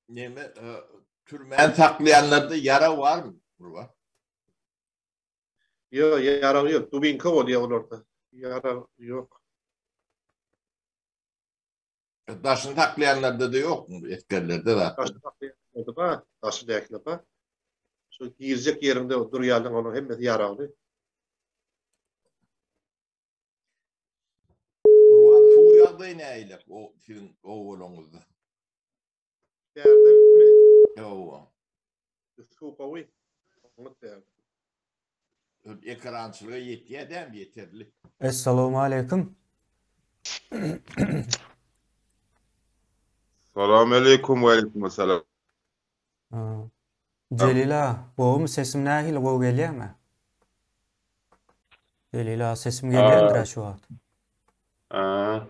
Neme, e, türmän saklaýanlarda ýarag barmy? Gurban? Ýok, ýarag ýok. Dubinka bolýar olarda. Ýarag ýok. E, daşyny saklaýanlarda-da ýokmy? Esgerlerde zat. Daşyny saklaýanlarda bar, daşyndakylar bar. Şu girjek ýeriňde durýanlaryň olaryň hemmesi ýaragly. Gurban suw ýagdaýy nähili o siziň obalaryňyzda? Bärdemi? Hawa. Suw gowy. Oňat bärde. Ekrançylyga ýetýär dämi ýeterli? Essalawmaleýkim. Salam aleýkum we aleýkum essalam. Jelil aga, gowumy sesim nähili gowy gelýärmi? Jelil aga sesim gelýändir-ä şu wagt. Ha.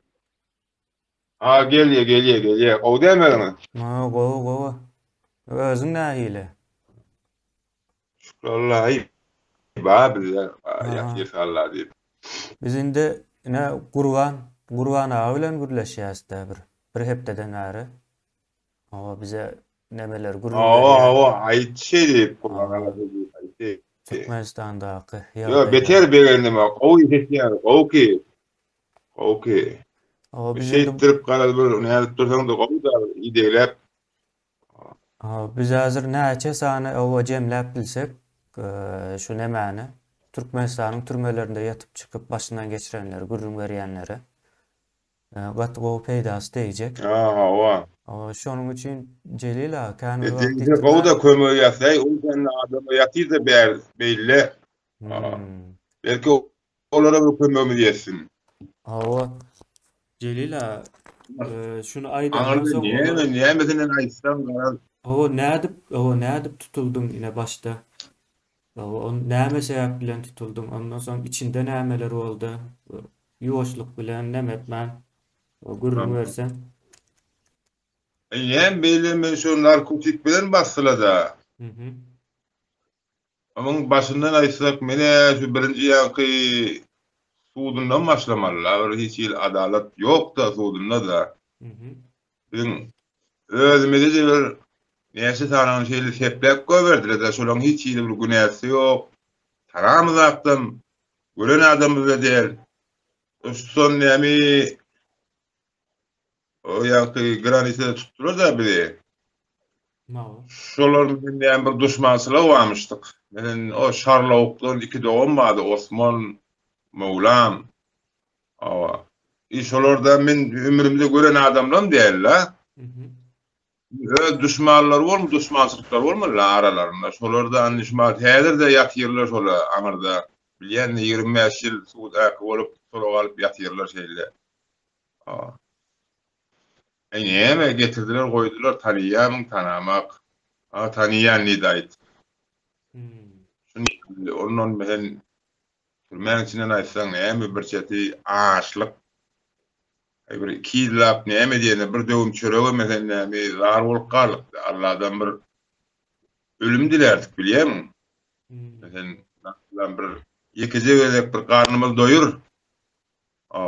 Ha gelýär, gelýär, gelýär. Gowy dälmi özüňiz? Ha, gowy, gowy. Özüň nähili? Şükür Allaha. Ba bizler ýatyrys Alla diýip. Biz indi ine Gurban, Gurban aga bilen gürleşýäs-dä bir, bir hepdeden bäri. Hawa bize nemeler gürrüň Hawa, berýär. hawa, aýt şeý diýip, Gurban aga şeý diýip aýtdy. Türkmenistandaky Ýok, ýagdaýlar. beter begendim, gowy seçýäň, gowy ki. Gowy ki. Hawa biz indi Şeýtdirip garaz bir nädip dursaň-da gowy-da idegläp. Hawa biz häzir näçe sany hawa jemläp bilsek şu nemäni Türkmenistanyň türmelerinde ýatyp çykyp başyndan geçirenleri gürrüň berýänleri Gaty gowy peýdasy degjek. Ha hawa. Hawa şonuň üçin Jelil aga kän bir E wagt degse ýitirmän. gowy-da kömegi ýatsaý ol sende adamlar ýatyrda bär beýle. Hmm. Belki olara bir kömegimiz ýetsin. Hawa. Jelil aga şuny aýdandan Aňyrda soň näme olar nämesinden aýtsaň garaz. Hawa nädip hawa nädip tutuldyň ine başda. Hawa on näme sebäp bilen tutuldyň ondan soň içinde nämeler boldy. Ýuwaşlyk bilen neme etmän gürrüň berseň. Eýýäm beýle men şo narkotik bilen basdylada. Mhm. Onuň başyndan aýtsak menä şu birinji ýaňky sudundan başlamalyla bir hiç hili adalat ýokda sudunda-da. Mhm. Biziň özümizede bir näçe sanyny şeýle sepläp goýberdiler-de şolaryň hiç hili bir günäsi ýok. Tanamyzakdam Gören adamyz-da däl. Tutan näme o ýaňky granisada tutdular-da bizi. Şolar bilen näme bir duşmançylyga barmyşdyk. Meniň o Şarlawukdan iki dogan bardy, Osman, Möwlam. Hawa. I şolar-da men ömrümde gören adamlarym däl-de. Öz duşmanlary bolmy, duşmançylyklary bolmaly aralarynda. Şolar-da indi şumat häzir-de ýatyrlar şola aňyrda. Bilýän 25 ýyl sud häki bolup, sorag alyp ýatyrlar şeýle. Eý näme getirdiler goýdular tanyýamyň tanamak. A tanyýan diýdi aýt. Şuny ondan sen türmäň içinden aýtsaň näme bir çeti açlyk Aý bir iki ýyllap näme diýende bir döwüm çörek emesen näme zar bolup galdyk. Alladan bir ölüm dilärdik bilýämiň? Sen Alladan bir ýekeje gezek bir garnymyzy doýur. A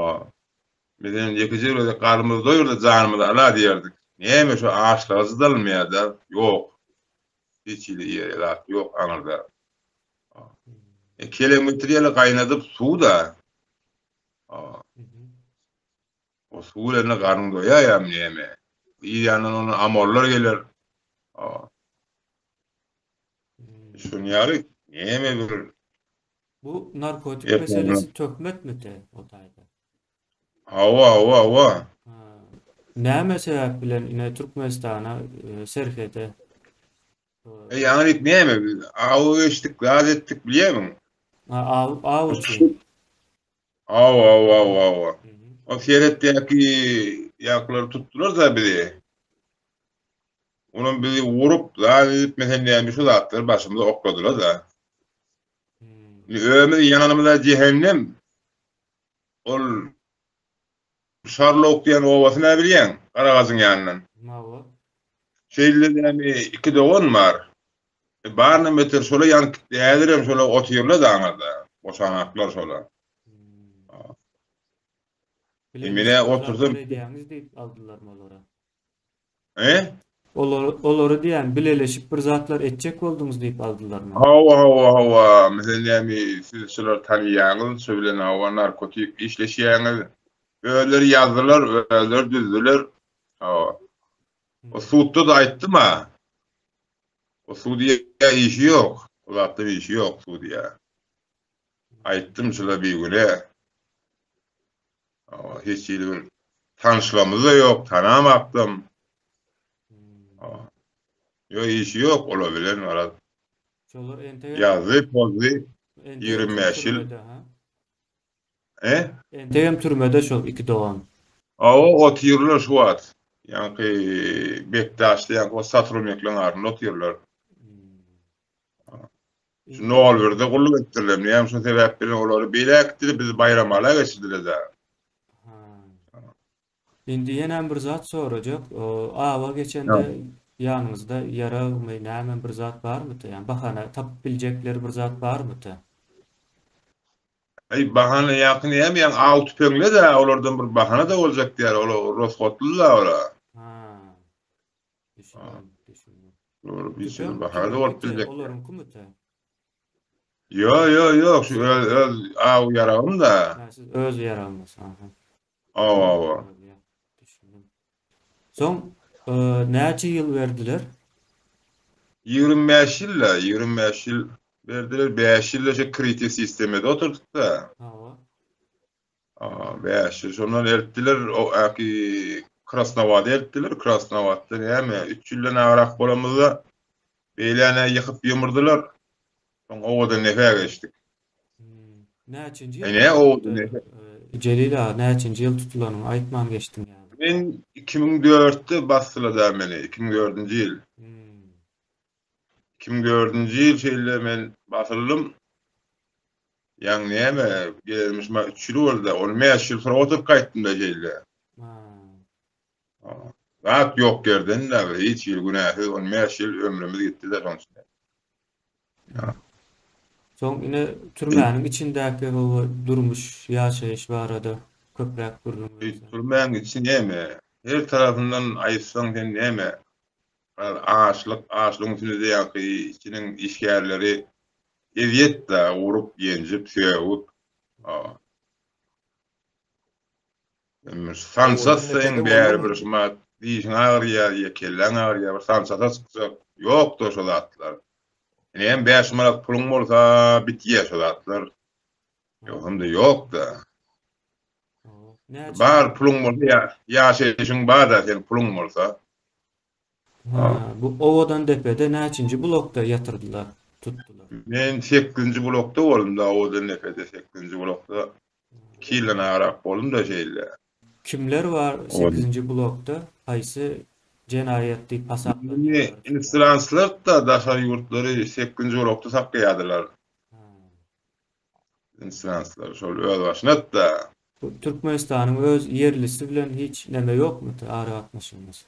Mesen ýekeje gezek garnymyzy doýur-da janymyzy ala diýerdik. Näme şu açlyga çydalmaýar-da? Ýok. Hiç hili iýere zat ýok aňyrda. E, keleň getirýärler gaýnadyp suw-da. O suw bilen-de garnyň doýaýamy näme? Yz ýanyndan onda amorlar geler. Şuny ýaly näme bir Bu narkotik meselesi töhmetmi te o taýda? Hawa, hawa, hawa. Näme sebäp bilen ine Türkmenistana e, serhede? E, ýaňy näme biz aw geçdik, zat etdik bilýärmiň? Aw, aw üçin. Hawa, hawa, hawa, hawa. O serhetdäki ýaklary tutdular-da bizi. Onuň bizi urup, zat edip, meselen, näme şu zatlary başymyza okladylar-da. Indi özümiz ýanymyza jähennem. Ol Şarlok diýen obasyny nä bilýäň? Garagajyň ýanyndan. Hawa. Şeýle näme iki dogan bar. E, baryndan beter şola ýanyp gitdi. Häzirem şola otyrlar-da aňyrda. Boşanaklar şola. E, menä otursam edýäňiz diýip aldylarmy olara? E? Olar, olary diýýän, bileleşip bir zatlar etjek bolduňyz diýip aldylarmy? Hawa, hawa, hawa, meselem näme, siz şulary tanaýaňyz, şu bilen hawa narkotik işleşýäňiz. Özleri ýazdylar, özleri düzdüler. Hawa. O sudda-da aýtdym-a. O sudýa işi ýok. O zatda işi ýok sudýa. Aýtdym şula bigünä. Hawa, hiç hili bir tanyşlygymyz-da ýok, tanamakdam. Hawa. Ýok, işi ýok ola bilen garaz. Şolar entegem Ýazdy, pozdy, entegem 25 ýyl. türmede, ha? E? Entegem türmede şol iki dogan. Hawa, otyrlar şu wagt. Ýaňky Bekdaşda ýaňky o sotrudnikleriň arasynda otyrlar. Şu nol birde gulluk etdiriler. Näme şu sebäp bilen olary beýle äkitdiler, bizi Baýramala geçirdiler-de. Indi ýenem bir zat sorajak. Awa geçende ýanyňyzda ýaragmy, näme bir zat barmydy? Ýa bahana tapyp biljekleri bir zat barmydy? Aý, bahana ýaňky näme ýaňy aw tüpeňle-dä, olardan bir bahana-da boljak diýýär, ola roshodly-da ola. Ha. Düşündim, düşündim. Dogry, bir Tüpeň şeýle bahana-da bolup kimiňkite, biljek. olaryňkymyty? Ýo, ýo, ýok, şu öz, öz aw ýaragym-da. Ha, siz öz ýaragyňyz, aha. Aw, awa. Bolýar, düşündim. Soň näçe ýyl berdiler? 25 ýyl-da, 25 ýyl berdiler. 5 ýyl-da şu kritiýa sistemada oturdyk-da. Hawa. Aha, 5 ýyl. Şondan eltdiler, o äki Krasnowada eltdiler. Krasnowadda näme, 3 ýyldan agrak bolamyzda beýläne ýykyp ýumurdylar. Soň owadan nepä geçdik. Näçinji ýyl Ene owadan nepe. Jelil aga, näçinji ýyl tutulanyňy aýtman geçdiň ýaly. Men 2004-de basdylar-da meni, 2004-nji ýyl. 2004-nji ýyl şeýle men basyldym. Ýaňy näme, gelenime şuma 3 ýyl boldy-da, ony 5 ýyl soň oturyp gaýtdym-da şeýle. Zat ýok ýerden-de bir hiç hili günäsiz on bäş ýyl ömrümiz gitdi-de şoň üçin. Soň ine türmäniň içindäki hawa durmuş, ýaşaýyş barada köpräk gürrüň berseň. Türmäň içi näme? Her tarapyndan aýtsaň sen näme? Açlyk, açlygyň üstünde-de ýaňky içiniň işgärleri ezýet-de, urup, ýenjip, sögüp. Sançatsaň bäri bir şumat dişiň agyrýar ýa kelläň agyrýar bir sançasa çykjak ýokda şo zatlar. Inem 5 manat puluň bolsa bitýär şo zatlar. Ýogsam-da ýokda. Bar puluň bolsa ýa ýaşaýşyň bar-da seň puluň bolsa. Ha, bu Owadan depede näçinji blokda ýatyrdylar, tutdular? Men sekizinji blokda boldum-da, Owadan depede sekizinji blokda iki ýyldan agrak boldum-da şeýle. Kimler bar sekizinji blokda, haýsy jenaýat diýip hasaplanýanlar? Indi instranslar-da daşary ýurtlary sekizinji blokda saklaýardylar. Instranslar şol özbaşyna-da. Bu Türkmenistanyň öz ýerlisi bilen hiç neme ýokmydy aragatnaşygyňyz?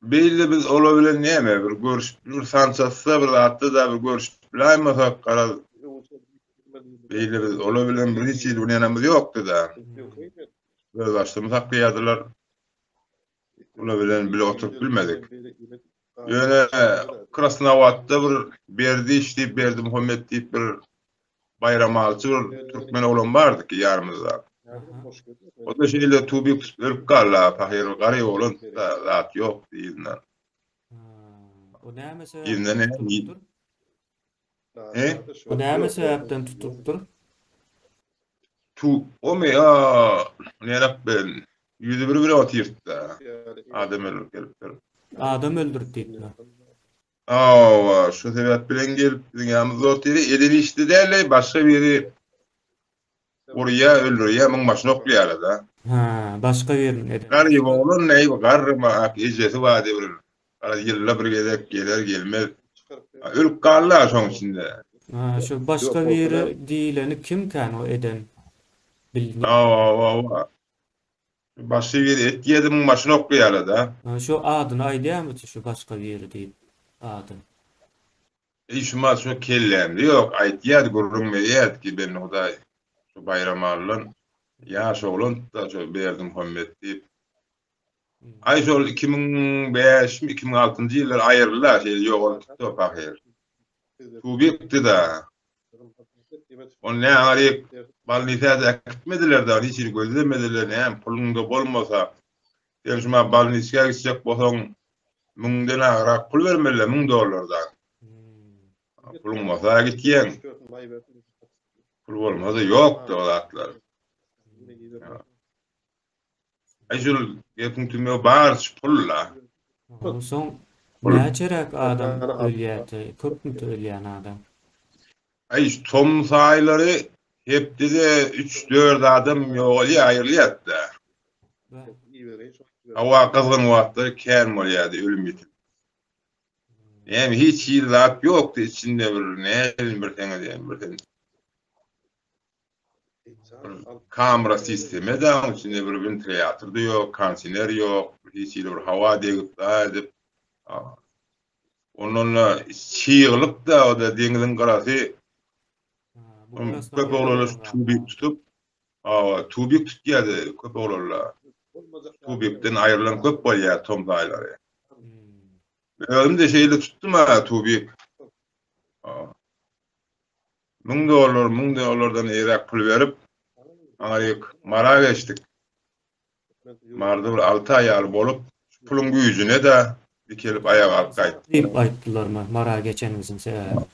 Beýle biz olar bilen näme bir görüşip bir sançatsa bir zatda-da bir görüşip bilaýmasak garaz beýle biz olar bilen bir hiç hili bir nämemiz ýokdy-da. Özbaşyny saklaýardylar. Olar bilen bile oturyp bilmedik. Ýöne Krasnowadda bir Berdiş diýip, Berdimuhamet diýip bir baýramalçy bir türkmen oglan bardy ki ýanymyzda. O-da şeýle tubik tutup ölüp galdy, pahyr garyp oglan zat ýokdy yzyndan. O näme sebäpden tutupdyr? He? O näme sebäpden tutupdyr? Tu, omy, a, nädip ben, 101 bile otyrtda. Adam öldürip gelipdir. Adam öldürip diýipmi? Hawa, şu sebäp bilen gelip biziň ýanymyzda otyr. Eden işde däl-de, başga biri urýa, öldürýä, muň başyny oklaýarlar-da. Ha, başga biriniň eden. Garyp oglan näý, garryma ak ejesi bar diýip bir, garaz ýylda bir gezek geler, gelmez. Ölüp galdy-a şoň içinde. Ha, şu başga biri diýleni kimkän o eden? Bilin. Hawa, hawa, hawa. Başga biri et ýedi, muň başyny oklaýarlar-da. Ha, şu adyny aýdýarmydy şu başga biri diýip adyny? Eý şumat şo kellämde ýok aýtýardy gürrüň berýärdi ki bende hudaý şu Baýramalydan ýaş oglandy-da şo Berdimuhammet diýip. Aý şol 2005-mi, 2006-njy ýyllar aýryldy-a şeýle ýogalyp gitdi o pahyr. Tubikdi-da. Ony nä aryp balnisä-de äkitmediler-de, hiç hili gözlemediler, näme puluň-da bolmasa. Sen şuma balniçka gitjek bolsaň, müňden agrak pul bermeli-dä, 1000 dollardan. Puluň bolsa gitýäň. Pul bolmasa ýok-da o zatlar. Aý şul gepiň tümegi barysy pul-la. Onsoň näçeräk adam ölýärdi? Köpmüdi ölýän adam? Aý şu tomus aýlary hepdede üç-dört adam ýogalýar, aýrylýardy-da. Howa gyzgyn wagtlary kän bolýardy ölüm-ýitim. Näme hiç hili zat ýokdy içinde bir näbilim bir seňe diýen bir sen. Kamera sistemi de onuň içinde bir wentilýator da ýok, kondisioner ýok, hiç hili bir hawa degip da edip. Ondan da çyglyk da o da deňiziň gyrasy. Köp oglanlar tubik tutup, tubik tutýardy köp oglanlar. Tubikden aýrylan köp bolýar tomus aýlary. Özüm de şeýle tutdum-a tubik. Müň dollar, müň dollardan eýräk pul berip, aňryk Mara geçdik. Marda bir alty aý ýaly bolup, şu puluň güýjüne-de dikelip aýaga alyp gaýtdyk. Diýip aýtdylarmy, Mara geçeniňiziň sebäbi?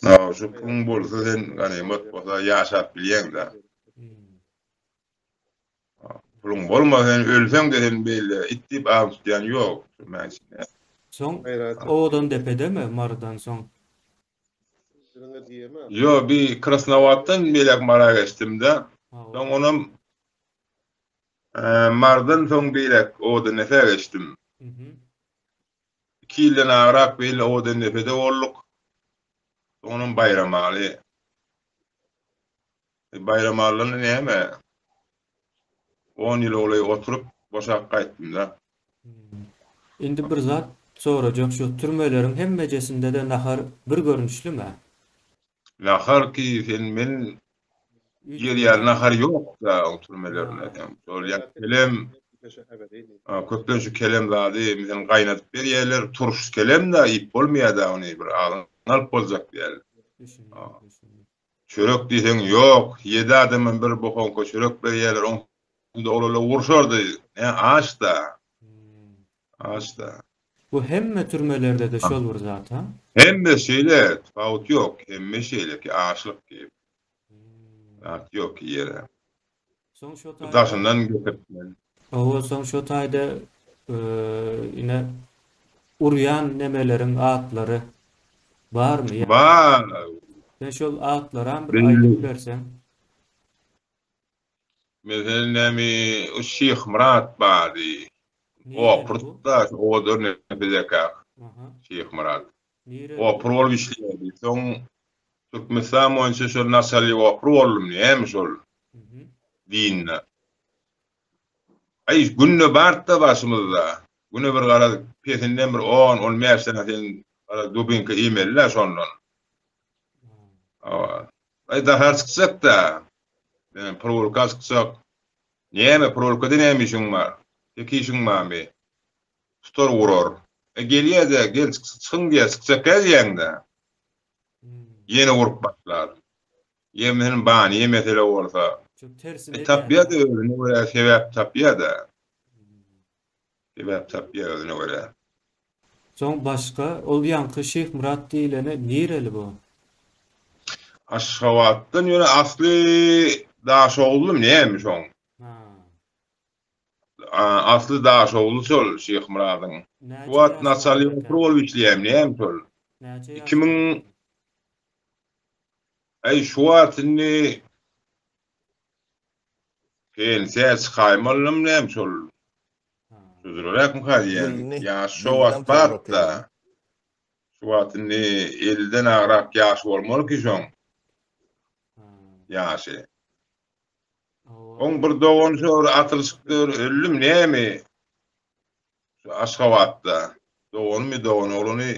Hawa, şu puluň bolsa sen ganymat bolsa ýaşap bilýäň-dä. Puluň bolmasa sen ölseň-de sen beýle it diýip agyň tutýan ýok. Soň Owadandepedemi Marydan soň? Ýo, bi Krasnowaddan beýläk Mara geçdim-de. Soň onam Marydan soň beýläk Owadandepä geçdim. Iki ýyldan agrak beýle Owadandepede bolduk. Soň onam Baýramaly. Baýramalydan näme? On ýyl golaý oturyp, boşap gaýtdym-da. Indi bir zat sorajak, şu türmeleriň hemmejesinde-de nahar bir görnüşlimi? Nahar ki, sen men ýer ýaly nahar ýok-da oň türmelerinde. Sen şol ýa kelem, köplenç şu kelem zady meselem gaýnadyp berýärler, turş kelem-de iýip bolmaýar-da ony bir agzyňa alyp boljak däl. Düşündim, düşündim. Çörek diýseň ýok, ýedi adama bir bohonka çörek berýärler, oňda olarla urşardy, ne aç-da. Aç-da. Bu hemme türmelerde-de şol bir zat, ha? Hemme şeýle, tapawut ýok, hemme şeýle ki, açlyk ki. Zat ýok ki ýere. Soň şo taýda Daşyndan getirtmeli. Hawa, soň şo taýda ine urýan nemeleriň atlary barmy? Bar. Sen şol atlaram bir aýdyp berseň. Meselem näme o Şyhmyrat bardy. Opurtda şu owadan nepedeka. Şyhmyrat. Opur bolup işleýärdi. Soň Türkmenistan boýunça şol naçalnik opur boldum näme şol dinde. Aý günde bartda başymyzda. Güne bir garaz pesinden bir on, on bäş sene sen garaz dubinka iýmeli-dä şondan. Hawa. Aý daşary çykjak-da. Men prowolka çykjak. Näme prowolkada näme işiň bar? Tek işiň barmy? Tutar urar. E gelýä-de, gel çykyň diýýär, çykjak däl diýýäň-dä. Ýene urup başlar. Ýa meselem baniýe mesele bolsa. E tapýa-da özüne görä sebäp tapýa-da. Sebäp tapýa özüne görä. Soň başga ol ýaňky Şyhmyrat diýleni nireli bu? Aşgabatdan ýöne asly Daşoguzlymy näme şoň? Asly Daşoguzly şol Şyhmyradyň. Şu wagt naçalnik opur bolup işleýärmi näme şol? 2000 Aý şu wagt indi pensiýa çykaýmalymy näme şol? Çözüleräkmika diýýän. Ýaş şo wagt bat-da. Şu wagt indi 50-den agrak ýaş bolmaly ki şoň. Ýaşy. Oň bir dogany şo bir atylyşykda bir öldümi näme? Şu Aşgabatda. Doganymy, dogan ogluny.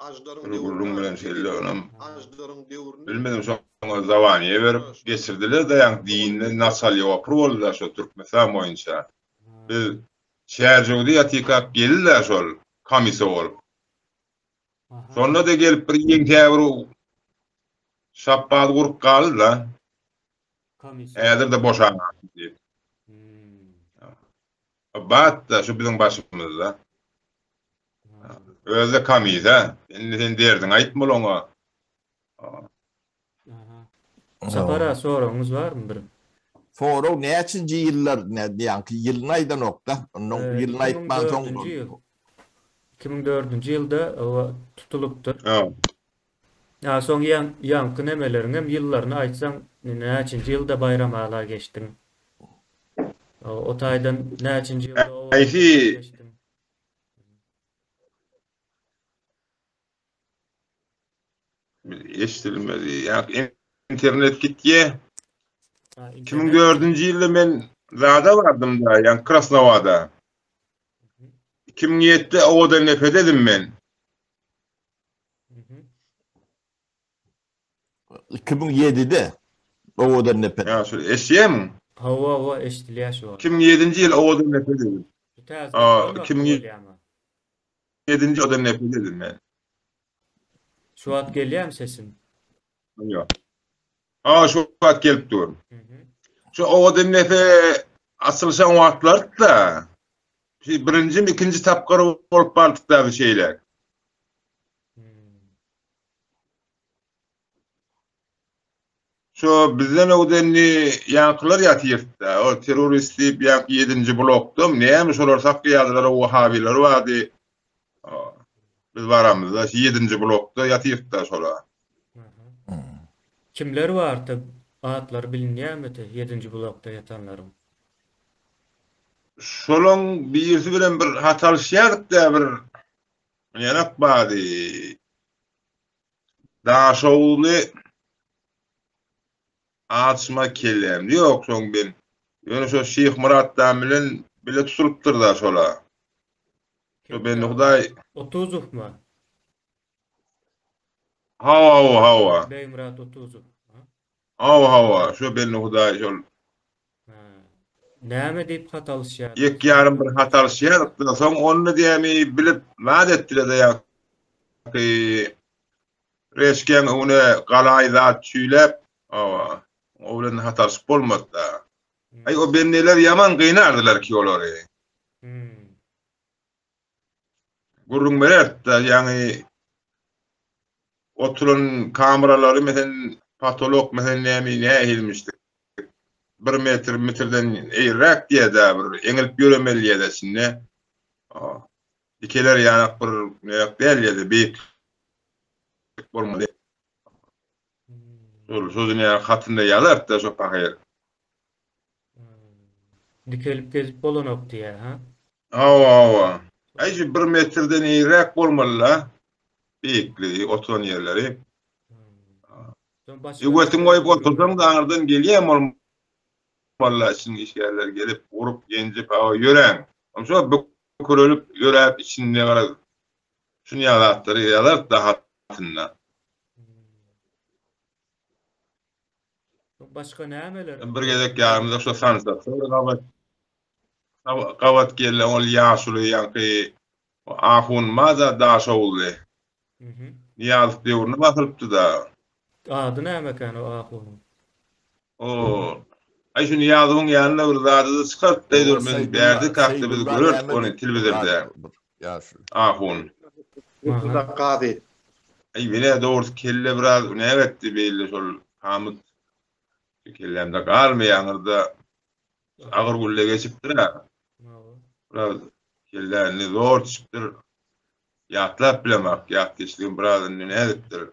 Aždaryň Bir gürrüň döwründe bilen şeýle onam Aždaryň döwründe bilmedim şoňa zawaniýe berip geçirdiler-de ýaňy dinde naçalýopr boldy-da şo Türkmenistan boýunça. Biz Çärjewde ýatykak geldi-de şol komisiýa bolup. Şonda-da gelip bir ýeňsä bir şapbat urup galdy-da. Häzir-de boşan diýip. Bat-da şu biziň başymyzda. Özi-de komisiýa. Indi sen derdiňi aýtmaly oňa. Sapar aga soragyňyz barmy bir? Sorag näçinji ýyllar ýaňky ýylyny aýdanokda. Onnoň ýylyny aýtmansoň. 2004-nji ýylda tutulypdyr. Ýa soň ýaňky nemeleriňem ýyllaryny aýtsaň näçinji ýylda Baýramala geçdiň? O taýdan näçinji ýylda geçdiň? Eşidilmedi. Ýa internet gitýä. 2004-nji ýylda men zada bardym da, ýa Krasnowada. 2007-de Owadan Nepededim men. 2007-de Owadan Nepede. Ýa şu eşidýämiň? Hawa, hawa, eşidilýär şu wagt. 2007-nji ýyl Owadan Nepededim. 2007-nji Owadan Nepededim men. Şu wagt gelýärmi sesim? Ýok. Ha, şu wagt gelip dur. Şu Owadan Nepe açylyşan wagtlar-da birinji, ikinji tapgyr bolup bardyk da bir şeýle. Şu bizden öwdenli ýaňkylar ýatyrdy. O terrorist diýip ýaňky 7-nji blokda näme şolar saklaýardylar, o wahabiler bardy. Biz baramyzda şu 7-nji blokda ýatyrdy şolar. Kimler bardy? Atlary bilinýärmidi 7-nji blokda ýatanlaryň? Şolaň birisi bilen bir hat alyşýardyk-da bir ýanak bardy. Daşoguzly açma kellämde ýok şoň ben. Ýöne şo Şyhmyrat dan bilen bile tutulypdyr-da şola. Şo bende Hudaý. Otuzowmy? Hawa, hawa, hawa. Begmyrat Otuzow. Hawa, hawa, şo bende Hudaý şol. Näme diýip hat alyşýardyňyz? Ýek ýarym bir hat alyşýardyk-da, soň ony diýemi bilip zat etdiler-de ýaňky reçkäň öňüne galaý zat çüýläp, hawa, o bilen hat alyşyp bolmady-da. Aý, o bendeler ýaman gynardylar ki olary. Gürrüň bererdi-de, ýaňy oturan kameralary mesen potolok mesen näme nähilmişdi. Bir metr metrden eýräk diýýär-de bir eňilip ýöremeli diýýär-de içinde. Dikeler ýanak bir näk däl diýýär-de beýiklik bolmaly. Şol şo dünýä hatynda ýazardy-da şo pahyr. Dikelip gezip bolanok diýýär, ha? Hawa, hawa. Aý şu bir metrden eýräk bolmaly-la beýikligi, oturan ýerleri. Götüňi goýup otursaň-da aňyrdan gelýän bolmaly-la içiniň işgärleri gelip, urup, ýenjip, hawa, ýöräň. Onsoň şo bükürelip ýöräp içinde garaz şuny ýaly zatlary ýazardy-da hatynda. Başga nämeler? Bir gezek ýanymyzda şo sansa gabat gabat geldi ol ýaşuly ýaňky ahun mada Daşoguzly. Nyýazow döwründe basylypdy-da. Ady nämekän o ahunyň? O Aý şu Nyýazowyň ýanyna bir zady-da çykarypdy dur men bärde kakda biz görerdik ony telewizorda. Ahun. Gazy. Aý menä dogrusy kelle biraz näme etdi beýle şol hamyt kellämde galmaýar aňyrda agyr gülle geçipdir-ä. Biraz kellä indi zor düşüpdir. Ýatlap bilemok, ýatkeşligim biraz indi nädipdir.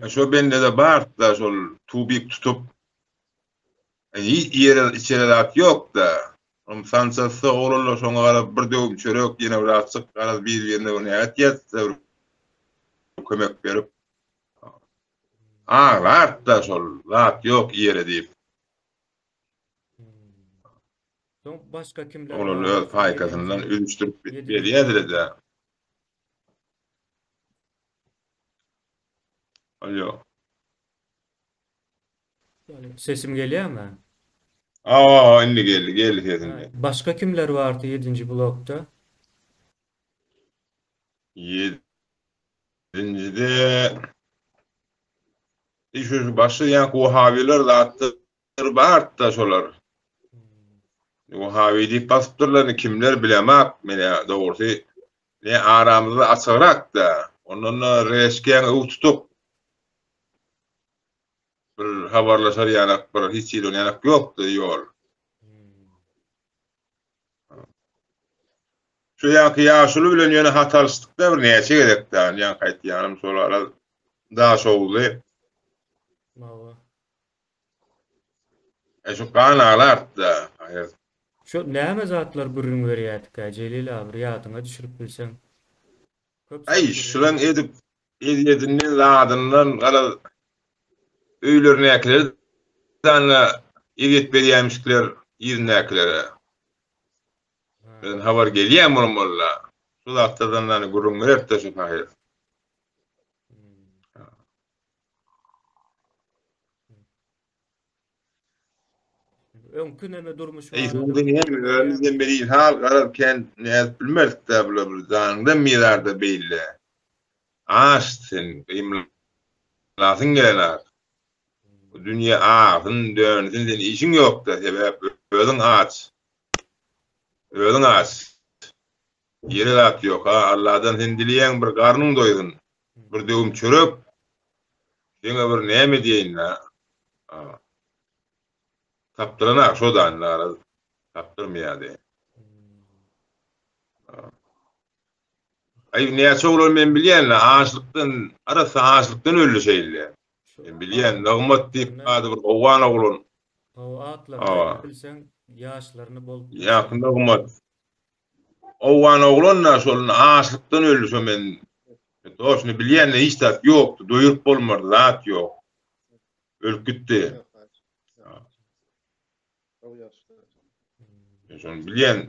Şo bende-de bardy-da şol tubik tutup Hiç ýere içere zat ýok-da. Onuň sançasy oglanlar şoňa garap bir döwüm çörek, ýene bir azjyk garaz bir-birine bir nätýärdi-de bir kömek berip. Aglardy-da şol zat ýok ýere diýip. Soň başga kimler Oglanlar öz paýkasyndan üzüşdirip berýärdiler-de. Alýo. Sesim gelýärmi? Awa, indi geldi, geldi sesiň. Başga kimler bardy ýedinji blokda? Ýedinjide şu başda ýaňky wahabiler zatlar bardy-da şolar. Wahabi diýip basypdyrlar, kimler bilemok men-ä dogrusy. Ne aramyzda açygrak-da. Ondan-da reşkäň öw tutup bir habarlaşar ýanak bir hiç hili ýanak ýokdy ýol. Şu ýaňky ýaşuly bilen ýöne hat alyşdykda bir näçe gezek da, ýaňky aýtýanym şol ara Daşoguzly. Hawa. E şu gan aglartda. Aýaz. Şu näme zatlar gürrüň berýärdikä Jelil abi bir ýadyňa düşürip bilseň. Köp zat Aý gürrüň şulaň edip ezýetinden zadyndan garaz öýlerindäkileri dana ezýet berýämişikler yzyndakilere. Bizden habar gelýär bolmalyda. Şu zatlardan dana gürrüň bererdi şu pahyr. Öňki neme durmuş Eý, barada soňda näme özümizden beri hal garaz kän nädip bilmerdik-dä bular bir janyňdan bizarda beýle. Aç sen gymlasyň gelenak. Bu dünýe agsyn dönsün sen işiň ýokda sebäp özüň aç. Özüň aç. Ýere zat ýok ha Alladan sen dileýäň bir garnyň doýsun. Bir döwüm çörek. Seňe bir näme diýeýin-dä. Tapdyranak şo da indi garaz tapdyrmaýardy. Aý näçe oglan men bilýän-le açlykdan arassa açlykdan öldi şeýle. Men bilýän Nygmat diýip ady bir owgan oglan. Hawa atlaryny aýdyp bilseň ýaşlaryny bolup bilseň. Ýa Nygmat. Owgan oglan-da şol açlykdan öldi şo men toşny bilýän-de hiç zat ýokdy doýuryp bolmardy zat ýok. Ölüp gitdi. Men şony bilýän.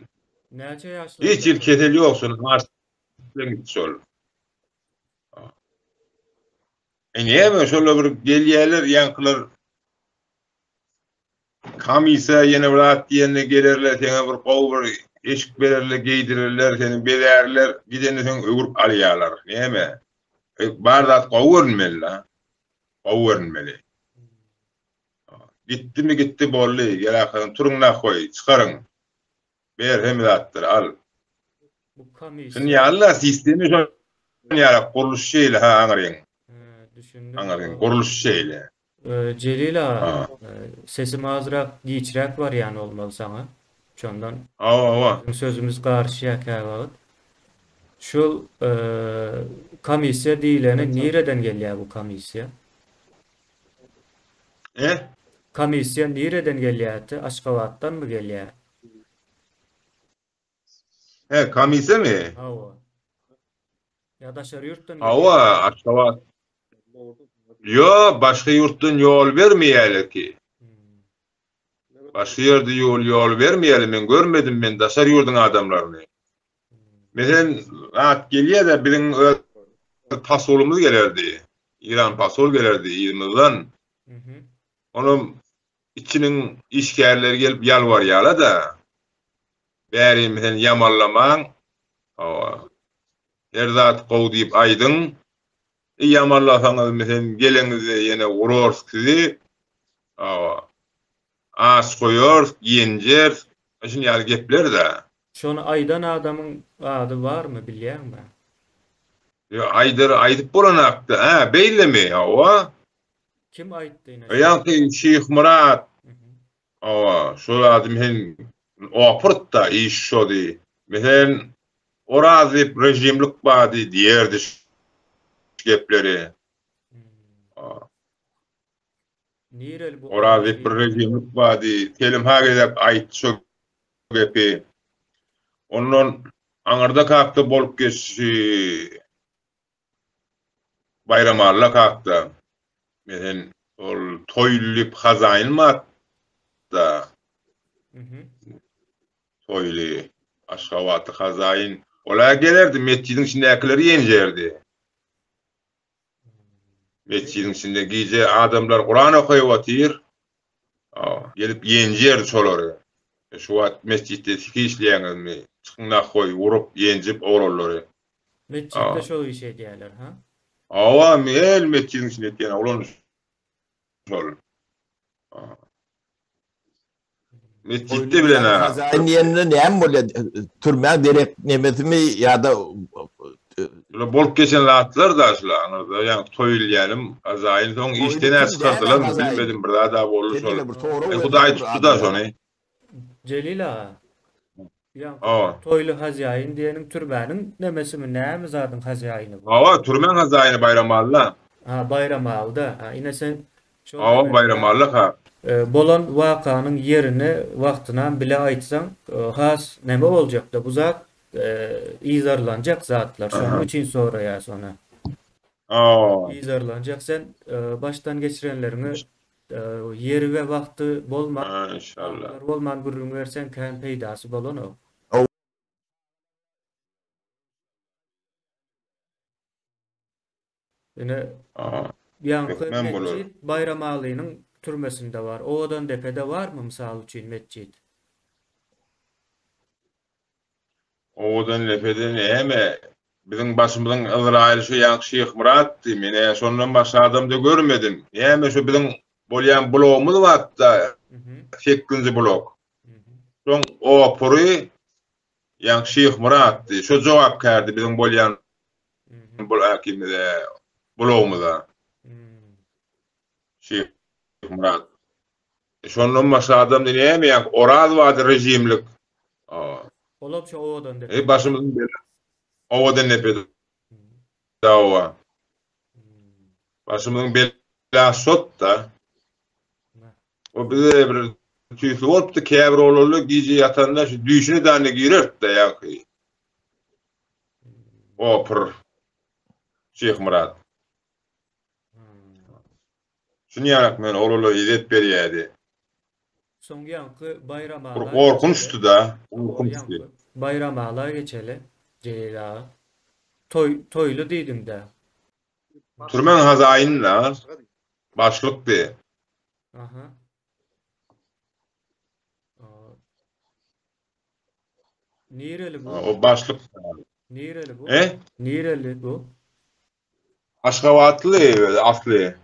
Näçe ýaşlarynda? Hiç ýyl kesel ýok şol açlykdan gitdi şol. E näme şolar bir gelýärler ýaňkylar Komissiýa ýene bir zat diýende gelerler seňe bir gowy bir eşik bererler geýdirerler seni bezärler gidende soň öwrüp alýarlar näme bar zat gowy görünmeli la gowy görünmeli gitdimi gitdi boldy gel arkadan turuň nahoý çykaryň Ber hemme zatlary al. Bu komissiýa. Şun ýaly-da sistemi şon ýaly gurluş şeýle ha aňryň. Düşündim. Aňryň gurluş şeýle. Jelil aga, sesim azrak giçräk barýan bolmaly saňa. Şondan Hawa, hawa. biziň sözümiz garyşýar käwagt. Şul komissiýa diýleni nireden gelýär bu komissiýa? E? Komissiýa nireden gelýärdi? Aşgabatdanmy gelýär? He, komissiýamy? Hawa. Ýa daşary ýurtdan gelýär? Hawa, Aşgabat. Ýo, başga ýurtdan ýol bermeýärler ki. Başga ýerde ýol ýol bermeýärler, men görmedim men daşary ýurduň adamlaryny. Meselem, zat gelýär-de biziň öz pasolymyz gelerdi. Iran pasol gelerdi yzymyzdan. Onam içiniň işgärleri gelip ýalbarýarlar-da, Bärimiz sen ýamanlamaň, hawa, her zat gowy diýip aýdyň, ýamanlasaňyz meselem geleňizde ýene urarys sizi, hawa, aç goýarys, ýenjeris, şuny ýaly gepler-dä. Şony aýdan adamyň ady barmy bilýäňmi? Ýok, aýdar, aýdyp bolanakda, hä, beýlemi, hawa. Kim aýtdy ine? Ýaňky Şyhmyrat, hawa, şol adam hem opurt-da, iş şody. Meselem, Oraz diýip režimlik bardy diýerdi şu gepleri. Nireli bu Oraz diýip bir režimlik bardy, telim-ha gezek aýtdy şo gepi. Ondan aňyrda kakda bolup geçdi Baýramalla kakda. Mesen ol Toýly diýip hazaýyn bardy-da. Toýly Aşgabatly hazaýyn. Ol-a gelerdi, metjidiň içindäkileri ýenjerdi. Metjidiň içinde gije adamlar Kuran okaýyp otyr. Gelip ýenjýärdi şolary. Şu wagt metjitde siki işleýäňizmi? Çykyň nahoý, urup, ýenjip oglanlary. Metjitde şo işi edýärler, ha? Hawa, hel metjidiň içinde etýän oglan şol. Metjitde bilen ha. Hazaýyn diýende näme bolýar? Türmäň derek nemesimi ýa-da Şular bolup geçen zatlar da şular aňyrda ýaňky toý ilýänim Hazaýyn soň işden-ä çykardylarmy bilmedim bir zad-a boldy şol. Hudaý tutdy-da şony. Jelil aga. Ýaňky toýly hazýaýyn diýeniň türmäniň nemesimi näme zadyň hazýaýyny bu? Hawa türmäň hazýaýyny Baýramalyda. Ha Baýramalyda. Ha ine sen şol Hawa Baýramalyda ha. Bolan wakanyň ýerini wagtynam bile aýtsaň has neme boljakda bu zat yzarlanjak zatlar şonuň üçin soraýas ony. Hawa. Yzarlanjak sen başdan geçirenleriňi Ýeri we wagty bolman, wagtlary bolman gürrüň berseň kän peýdasy bolanok. Ine, ýaňky metjit Baýramalynyň türmesinde bar. Owadandepede barmy, mysal üçin, metjit? Owadan depede näme biziň başymyzyň Yzraýyly şu ýaňky Şyhmyratdy menä şondan başga adamda görmedim näme şu biziň bolýan blogumyz barda sekizinji blok şoň opury ýaňky Şyhmyratdy şo jogapkärdi biziň bolýan blokimize blogumyza Şyhmyrat Şondan başga adamda näme ýa Oraz bardy rejimlik. Olam şo owadan depe. Eý başymyzyň bela. Owadan depe dawa. Başymyzyň bela şot-da. O bize bir tüýsli bolupdy käbir oglanlar gije ýatanda şu düýşüne däne girerdi-de ýaňky. Opur. Şyhmyrat. Şuny ýanak men oglanlara ezet berýädi. Soň ýaňky Baýramala Bir gorkunçdy-da, gorkunçdy. Baýramala geçeli, Jelil aga. Toý, toýly diýdiň-dä. Türmen hazaýyn-da, başlykdy. Aha. Nireli bu? O başlyk. Nireli bu? E? Nireli bu? Aşgabatly özi asly.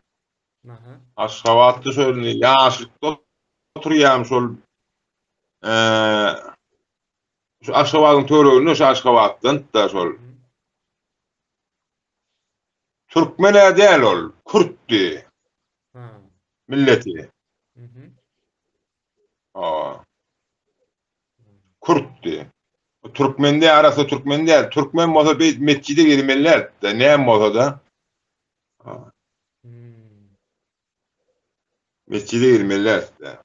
Aha. Aşgabatly şol ýaşlykda oturýan şol eee şu Aşgabadyň töwereginde şu Aşgabatdan da şol. Türkmen-ä däl ol, kürtdi. Ha. Milleti. Mhm. Ha. Kürtdi. Türkmen däl, arassa türkmen däl. Türkmen bolsa beýt metjide girmeli däl-de, näme bolsa-da. Hmm. Metjide girmeli däl-de.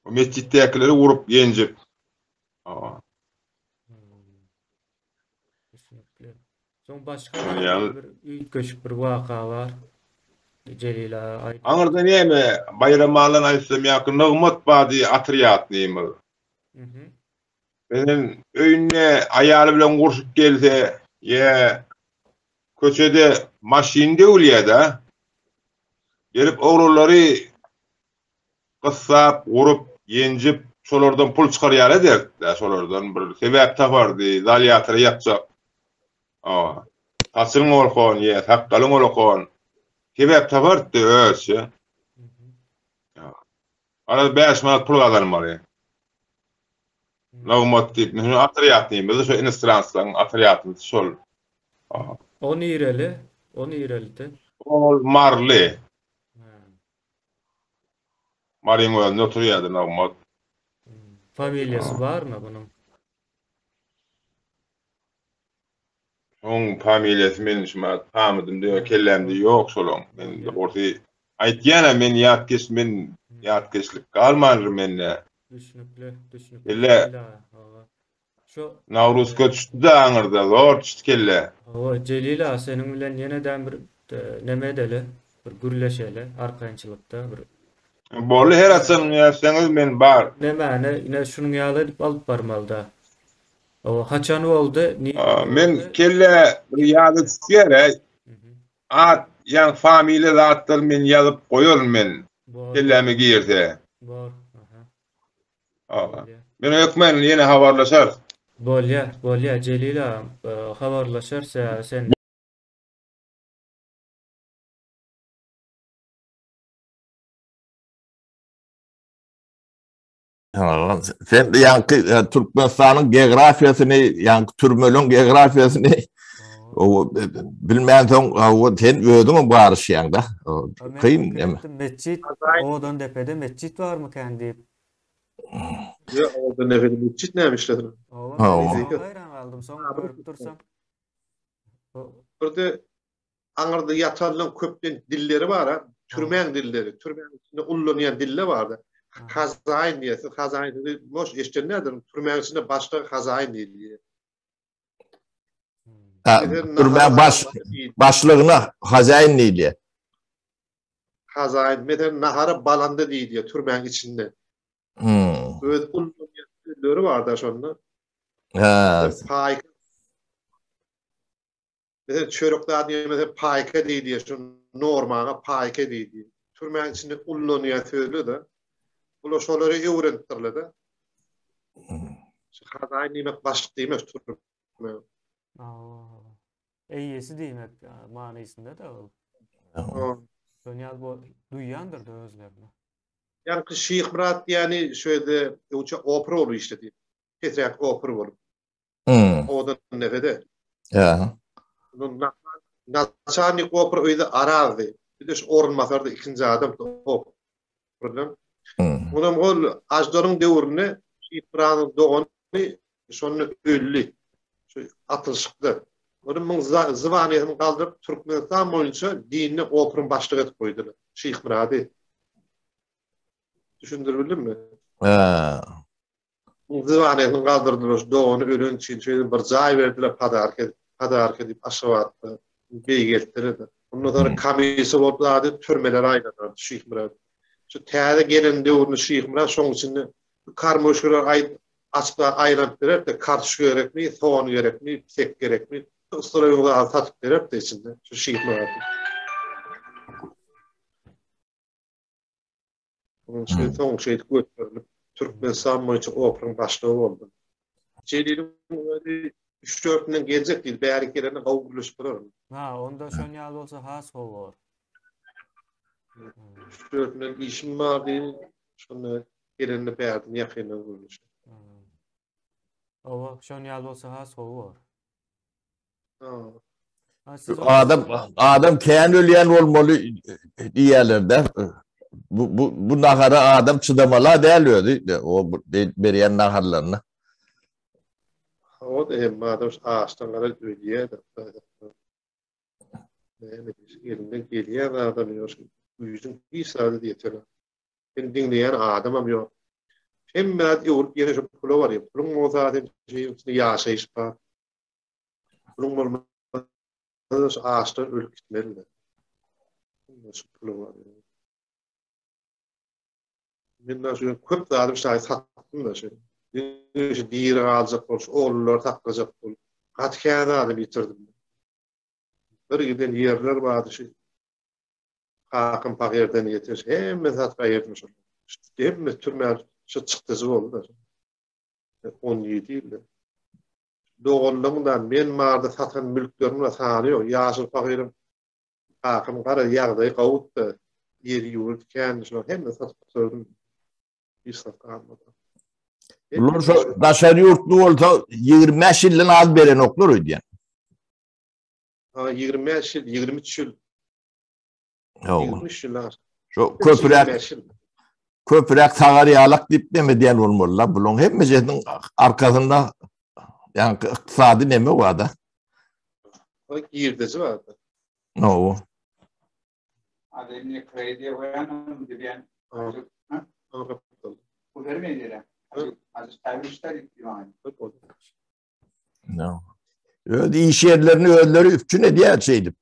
O metjitdäkileri urup, ýenjip. Hmm. Düşünikli. Soň başga bir üýtgeşik bir waka bar. Jelil aga aýt. Aňyrda näme, Baýramalydan aýtsam ýa-ki Nygmat bardy otrýadnymyz. Mhm. Meselem, öýünde aýaly bilen urşup gelse, ýa köçede maşyn döwülýär-de, gelip oglanlary gyssap, urup, ýenjip, şolardan pul çykarýar ederdi-de, şolardan bir sebäp tapardy, zalýatora ýapjak. Hawa. Saçyň bolkan, ýa sakgalyň bolkan, sebäp tapardy özçe. Garaz 5 manat pul gazanmaly. Nygmat diýip, şunu otrýadnymyz, şo inostranslaryň otrýadnysy şol. O nireli? O nirelidi? Ol Marly. Maryň özünde oturýardy Nygmat. Familiýasy barmy bunuň? Oň familiýasy meniň şumat pamydym diýe kellämde ýok şolaň. Men dogrsy aýtýan-a men ýatkeş men ýatkeşlik galmandyr mende. Düşnükli, düşnükli. Kelle Şu Nawruzka düşdi-de aňyrda zor düşdi kelle. Hawa Jelil aga seniň bilen ýenedem bir neme edeli, bir gürleşeli arkaýynçylykda bir. Boldy her haçan ýazsaňyz men bar. Nemäni ine şunuň ýaly edip alyp barmalyda. Hawa haçan boldy, nirede Men boldy? kelle bir ýada düşýär-ä. At. ýaňky familiýa zatlar men ýazyp goýaryn men. Kelläme girse. Bor. Aha. Hawa. Men hökmän ýene habarlaşarys. Bolýa, bolýa Jelil agam, habarlaşarys ýa sen. Sen ýaňky e, Türkmenistanyň geografiýasyny, ýaňky türmeliň geografiýasyny o e, bilmänsoň, o sen özüňem garyşýaň-da. Kyn eme. Metjit, owadan depede metjit barmykan diýip. Ýok, owadan depede metjit näme işlesin? Hawa. Haýran galdym, soň görüp dursam. Birde Aňyrda ýatanlaň köpden dilleri bar-a, türmäň dilleri, türmäň içinde ullanýan dille bar-da. Hazaýyn diýýär. Siz hazaýyn sözi boş eşiden däldir. Türmäň içinde başlygy hazaýyn diýilýär. Ha, türmäň baş başlygyna hazaýyn diýilýär. Hazaýyn, meselem, nahara balanda diýilýär türmäň içinde. Hmm. Öz ullanýan sözleri bar-da şonda. Ha. Paýka Meselem, çörek zat diýmese paýka diýilýär, şu normaňa paýka diýilýär. Türmäň içinde ullanýan sözler-de. Bular şolary öwrenipdirler-de. Şu hazaýyn diýmek başlyk diýmek türme. Hawa. Eýesi diýmek manysynda-da ol. Şony ýaly bu duýýandyr-da özlerini. Ýaňky Şyhmyrat diýýäni şu ýerde öňçe opera bolup işledi. Pesräk opera bolup. Hmm. Owadan nefede. Ýa. Naçalnik opera öýde Arazdy. Bir de şu orunbasardy ikinji adam operadan. Hmm. Onam ol Ajdaryň döwründe Şyhmyradyň dogany şonda öldi. Şu atylyşykda. Ony muň zwaniýasyny galdyryp Türkmenistan boýunça dinli operyň başlygy edip goýdular. Şyhmyrady. Düşündirip bildimmi? Hä. Diwanyny galdyrdylar, şu dogany ölen üçin şeýdip bir jaý berdiler podarka edip, podarka diýip Aşgabatda beýgeltdiler-de. Ondan soňra komissiýa bolup zady türmelere aýlanardy Şyhmyrat. Şu täze gelen döwründe Şyhmyrat şoň içinde karmoşkalar aý açyp aýlanyp bererdi, kartoşka gerekmi, sogan gerekmi, pisek gerekmi, ysraýyl zady satyp bererdi içinde şu Şyhmyrat. Onuň üçin soň şeýdip göterilip, Türkmenistan boýunça OPR-yň başlygy boldy. Jeliliň özi üç-dört günden geljek diýdi. Bärik gelende gowy gürleşip bolar. Ha, onda şon ýaly bolsa has gowy bolar. Üç-dört günden işim bar diýdi. Şonda gelende bärden ýakyndan gürleşer. Owa, şon ýaly bolsa has gowy bolar. Adam adam kän ölýän bolmaly diýýärler-de. Bu bu bu nahara adam çydamaly däl özi o berýän naharlaryna. O da hem adam açdan gara ölýär. Näme elinden gelýän adam ýok. Güýjüň hiç zady ýeter. Seni diňleýän adamam ýok. Hemme zat öwrüp ýene şu pula barýar. Puluň bolsa sen şeýle ýaşaýyş bar. Puluň bolmasa şu açdan ölüp gitmeli. Şu pulu bar. Men de şu köp zadym şaý satdym da şu. Şu diri galjak bol, şu ogullary saklajak bol. Gaty kän zadym ýitirdim. Bir giden ýerler bardy şu. Kakam pahyr ýetiş, hemme zat gaýyrdım şol. Hemme türmä şu çykdajy boldy da. 17 ýylda. Doganlaryň-da men barada satan mülkleriniň-de sany ýok. Ýaşyl pahyryň kakam gara ýagdaýy gowudy-da, ýeri-ýurdy kändi, şolaryň hemmesini satyp gutardym. Hiç zat galmady. Bular şo daşary ýurtly bolsa 25 ýyldan az berenoklar öýdýän. Ha, 25 ýyl, 23 ýyl. Hawa. Şu köpräk köpräk sagar ýalak diýip neme diýen bolmalylar. Bularyň hemmejesiniň arkasynda ýaňky ykdysady neme bar-da. Girdeji bar-da. Hawa. Ademni krediye goýanam diýen. Bu bermeýär. No. Öz iş ýerlerini özleri üpjün edýär şeýdip.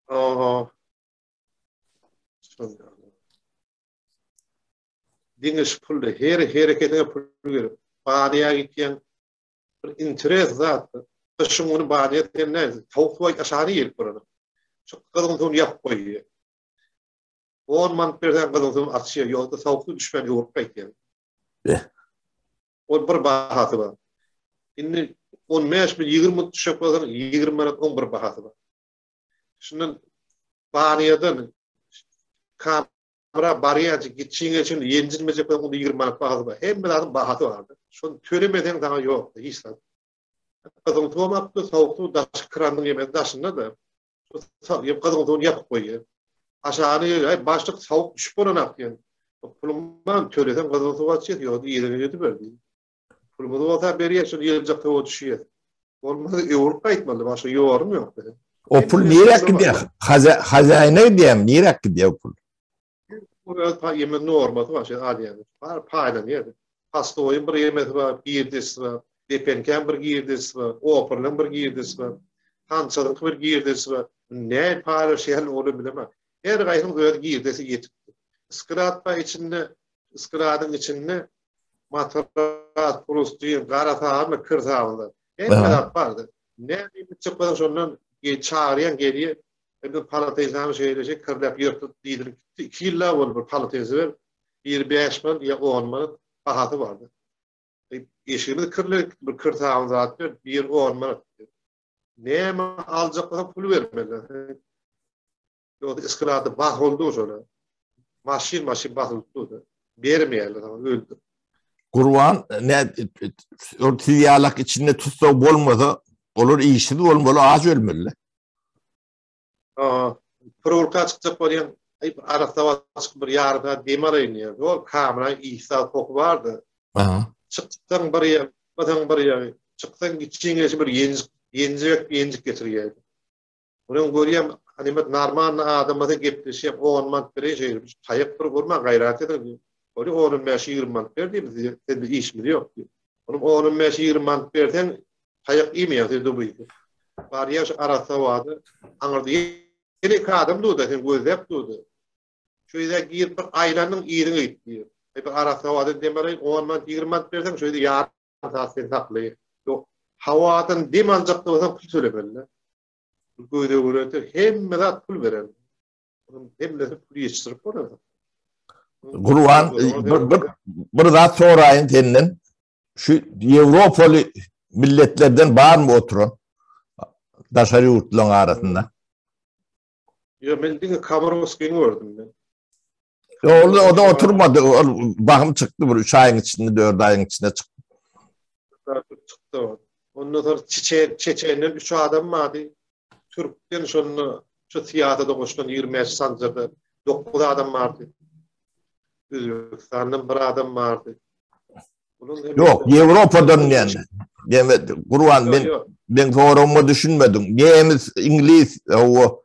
Oho. Diňe şu pulda her hereketiňe pul gerek. Banýa gitýäň bir interes zat. Gyşyň güni banýa sen näme? Towuk suwa aşagyna gelip bolanok. Şu gyzyň suwuny ýapyp goýýar. On manat berseň gyzyň suwuny açýar, ýogsa sowuk suw düşmän öwrüp gaýtýar. Eh. Ol bir bahasy bar. Indi 15 mi 20 minut düşek bolsaň 20 manat oň bir bahasy bar. Şundan baniýadan kamera barýança gitşiňe çenli ýenjilmejek bolsaň onda 20 manat bahasy bar. Hemme zadyň bahasy bar. Şony tölemeseň saňa ýok, hiç zat. Gyzyň suwam akdy, sowuk suw daşky kranyň ýemesi daşynda-da. Gyzyň suwuny ýapyp goýýar. Aşagyna gelýär, aý başlyk sowuk düşüp bolanok diýen. Puluň barmy töleseň gyzyň suwy açýas, ýogsa yzyňa gidiber diýýär. Pulumyz bolsa berýär, şol ýyljak suwa düşýär. Bolmasa öwrüp gaýtmaly, başga ýolum ýok biziň. O pul niräk gidýär? Hazaýyna gidýärmi? Niräk gidýär o pul? Öz ýeme normasy bar, şeýle alýan. Bar paýlanýar. Pastoýyň bir ýemesi bar, girdejisi bar. Depenkäň bir girdejisi bar, opernyň bir girdejisi bar. Hançaryňky bir girdejisi bar. Näme paýlaşýan ony bilemok. Her gaýsynyň öz girdesi ýetip. Sklad bar içinde, skladyň içinde matras, prustyn, gara sabyn, kir sabynlar. Hemme zat bardy. Näme iýip bolsa şondan çagyrýan gelýär. Indi palateýsany şeýle şey kirläp ýyrtyp diýdirip gitdi. 2 ýylla boldy bir palateýsi ber. Biri 5 manat ýa 10 manat bahasy bardy. Eşigimiz kirli bir kir sabyn zat ber, biri 10 manat. Näme aljak bolsa pul bermeli. Ýogsa isklady basyldy şola. Maşyn maşyn basylyp durdy. Bermeýärler sana öldür. Gurban ne ol siz ýalak içinde tussag bolmasa, olar işsiz bolmaly, aç ölmeli. Aha. Prowurka çykjak bolýan, aý bir arassa çykyp bir ýarym saat dem alaýyn diýýär. Ol kamera isa koky bardy. Aha. Çyksaň bir ýer, çykmasaň bir ýer, çyksaň içiň geçip bir ýenjik, ýenjek, ýenjik getirýär. Munuň görýän, hanymat normalny adam bolsa gepleşýär, 10 manat bereýin şeýle bir taýak bir urmaň gaýrat ediň diýip. Ol on bäş, 20 manat ber diýip, biz bir işimiz ýok diýip. Onuň on bäş, 20 manat berseň, taýak iýmeýär sen dubyky. Barýar şu arassa wada, aňyrda ýene iki adam durda, sen gözläp durda. Şu ýere girip bir aýlandyň yzyňa git diýip. Bir arassa wada dem alaýyn, 10 manat, 20 manat berseň, şu ýerde ýarym saat seni saklaýar. Ýok, hawadan dem aljak bolsaň pul tölemeli. Göze görende hemme zat pul beren. Onuň hemmesi pul ýetişdirip bolar. Gurban bir, bir, bir zat soraýyn senden. Şu Ýewropaly milletlerden barmy oturan daşary ýurtlaryň arasynda? Ýok, men diňe Komorowskini gördüm men. Ýok, ol o da oturmady. Ol bahym çykdy bir 3 aýyň içinde, 4 aýyň içinde çykdy. Çykdy. Ondan soň Çeçen, Çeçenden 3 adam bardy. Türkden şonda şu syýasata goşulan 25 sanjada 9 adam bardy. Özbekistandan bir adam bardy. Ýok, Ýewropadan diýen. Demek, Gurban men men soragyma düşünmediň. Nemes, iňlis, o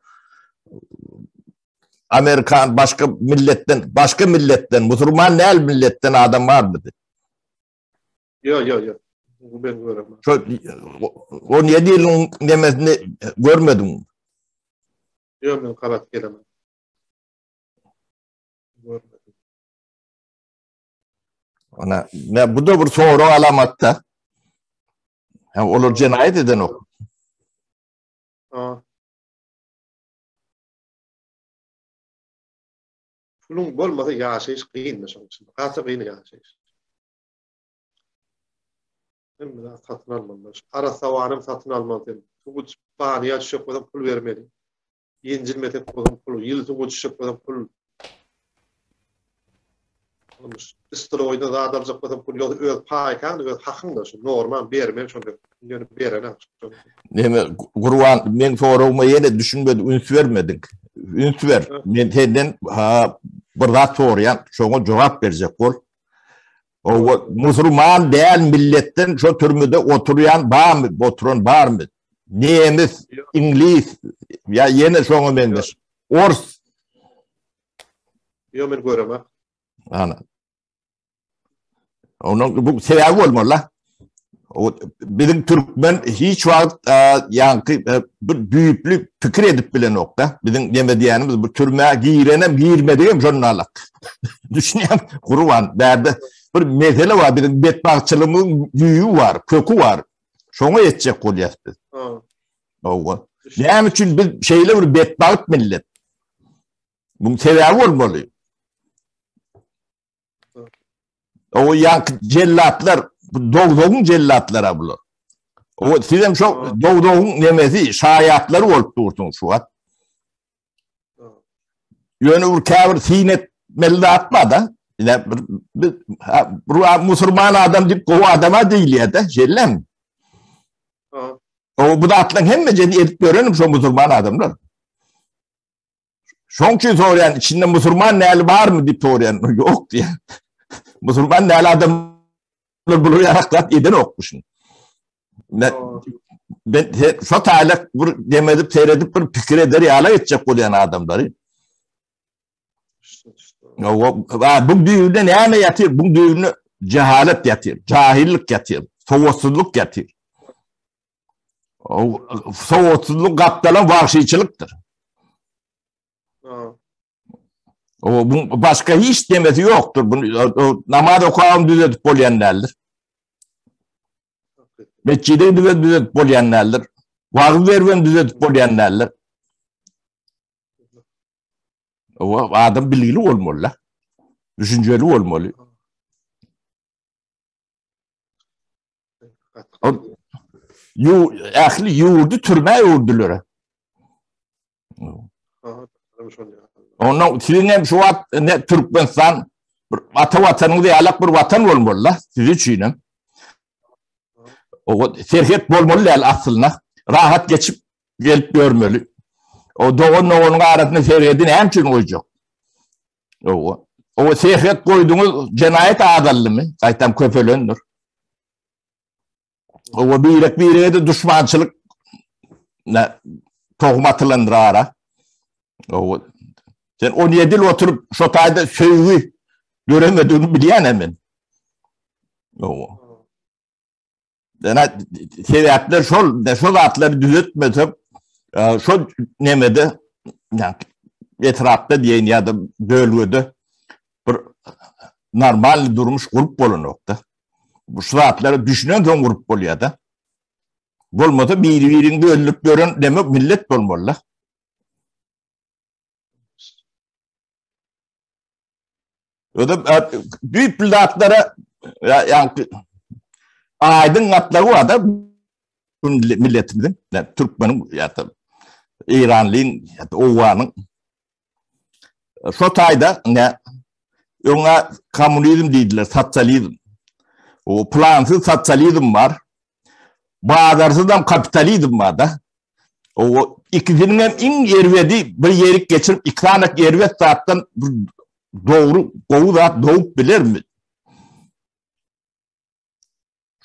Amerikan başga milletden, başga milletden, musulman däl milletden adam barmydy? Ýok, ýok, ýok. Bu ben göremem. Şo 17 ýylyň nemesini görmediň. Ýok, men gabat gelemem. Görmedim. Ana, ne bu da bir sorag alamatda. Ha, olar jenaýat edenok. Ha. Puluň bolmasa ýaşaýyş kyn şoň üçin. Gaty kyn ýaşaýyş. Hemme zat satyn almaly. Arassa wanam satyn almaly sen. Suw içip banýa düşjek bolsaň pul bermeli. Ýenjilmesek bolsaň pul, ýyly suwa düşjek bolsaň pul. Stroýda zat aljak bolsaň pul ýok, öz paýkaň, öz hakyň-da şu normaň bermeli şony. Ýöne berenak. Neme Gurban men soragyma ýene düşünmedi, üns bermediň. Üns ber. Men senden ha bir zat soraýan, şoňa jogap berjek bol. O musulman däl milletden şo türmede oturýan barmy, oturan barmy? Nemes, iňlis ýa ýene şoňa meňzeş. Ors. Ýok men göremok. Ana. Onuň bu sebäbi bolmaly la. O biziň türkmen hiç wagt ýaňky bir düýpli pikir edip bilenok da. Biziň neme diýenimiz bu türmä girenem girmedigem şondan alak. Düşünýän Gurban bärde bir mesele bar biziň betbagtçylygymyzyň düýbi bar, köki bar. Şoňa ýetjek bolýas biz. Hawa. Näme üçin biz şeýle bir betbagt millet? Muň sebäbi bolmaly. O ýanky jellatlar, bu dogdogyň jellatlary bular. O sizem şo dogdogyň nemesi, şaýatlary bolup dursuňyz şu wagt. Ýöne bir käbir syn etmeli zat bar-da. Ine bir bir musulman adam diýip gowy adama diýilýär-de, şeýlemi? O bu zatlaryň hemmesini edip ýörenim şo musulman adamlar. Şoň üçin soraýan, içinde musulman näli barmy diýip soraýan, ýok diýýär. Musulman näli adamlar bular ýarak zat edenokmyşyn. Men ben şo taýlak bir demedip seredip bir pikir eder ýaly etjek bolýan adamlary. Bu düýbünde näme ýatyr? Bu düýbünde cehalet ýatyr, jahillik ýatyr, sowatsyzlyk ýatyr. Sowatsyzlyk gapdalan wagşyçylykdyr. O bu başga hiç demesi ýokdur. Bu namaz okagam düzedip bolýan däldir. Metjide gidip düzedip bolýan däldir. Wagyz berip düzedip bolýan däldir. O adam bilgili bolmaly. Düşünjeli bolmaly. Yu, ähli ýurdy türmä öwürdüler. Ondan siziň hem şu wagt ne Türkmenistan bir ata watanyňyz ýalak bir watan bolmaly da siz üçin hem. O serhet bolmaly däl aslynda. Rahat geçip gelip görmeli. O dogan doganyň arasynda serhedi näme üçin goýjak? O o serhet goýduňyz jenaýat azaldymy? Gaýtam köpelendir. O birek birege de duşmançylyk ne tohum atylandyr ara. O sen 17 ýyl oturyp şo taýda söýgi döremediğini bilýän hemen. O. Ýa sebäpler şol, de şo zatlary düzetmesek, e, şo nemede ýa etrapda diýen ýa-da bölgede bir normal durmuş gurup bolanokda. Bu şu zatlara düşünen soň gurup bolýar-da. Bolmasa biri-birini öldürip ýören demek millet bolmaly. Özüm düýpli zatlara ýa aýdyň gatlagy bar da milletimiziň, türkmeniň ýa-da Eýranlyň ýa-da Owganyň. Şo taýda ne öňe kommunizm diýdiler, sosializm. O plansyz sosializm bar. Bazarsyzam kapitalizm bar da. O ikisiniň hem iň erbedi bir ýerik geçirip iki sany erbet zatdan bir dogry gowy zat dogup bilermi?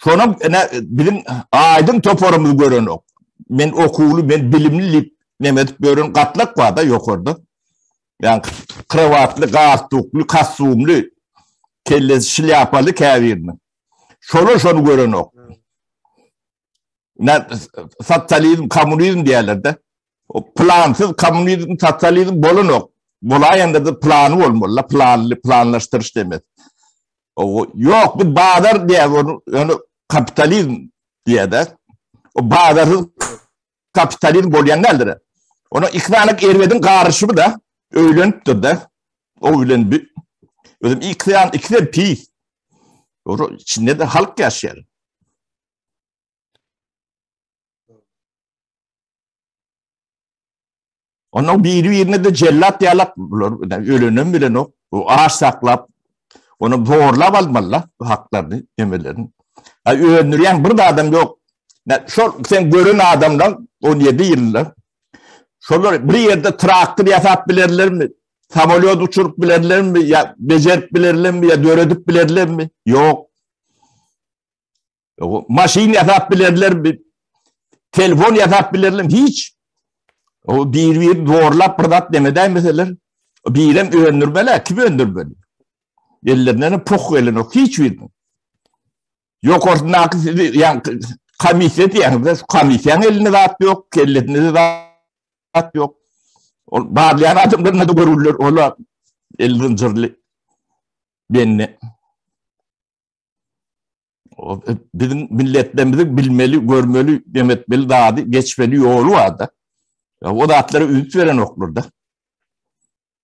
Şonam ene biziň aýdyň toparymyz görenok. Men okuwly, men bilimli diýip neme edip ýören gatlak bar-da ýokarda. Ýa krowatly, galstukly, kostumly, kellesi şlýapaly käbiriniň. Şolar şony görenok. Ne sosializm, kommunizm diýerler-de. O plansyz kommunizm, sosializm bolanok. Bolaýanda da plany bolmaly, planly, planlaşdyryş demek. O ýok, bu bazar diýär, ony ýöne kapitalizm diýär-de. O bazarsyz kapitalizm bolýan däldir. Ona iki sany erbediň garyşymy da öýlenipdir-de. O bilen bir özüm iki sany ikisi pis. Ora içinde de halk ýaşaýar. Ondan biri-birine de jellat ýalak bular ölenem bilenok. Bu aç saklap onu zorlap almaly bu haklaryny, emelerini. Ha öndürýän bir adam ýok. Şol sen gören adamlar 17 ýylda şolar bir ýerde traktor ýasap bilerlermi? Samolýot uçuryp bilerlermi? Ýa bejerip bilerlermi? Ýa döredip bilerlermi? Ýok. Maşyn ýasap bilerlermi? Telefon ýasap bilerlermi? Hiç. O bir-bir zorlap bir zat demedäýmeseler, birem öndürmeli, kim öndürmeli? Ellerinden poh gelenok hiç biriniň. Ýokarsyndaky sizi ýa komissiýa diýýäňiz, şu komissiýanyň elinde zat ýok, kellesinde zat ýok. Ol barlaýan adamlaryna da görürler, olar el zynjyrly. Bende. Biziň milletlerimiziň bilmeli, görmeli, demetmeli zady, geçmeli ýoly bar-da. O zatlara üns berenoklar-da.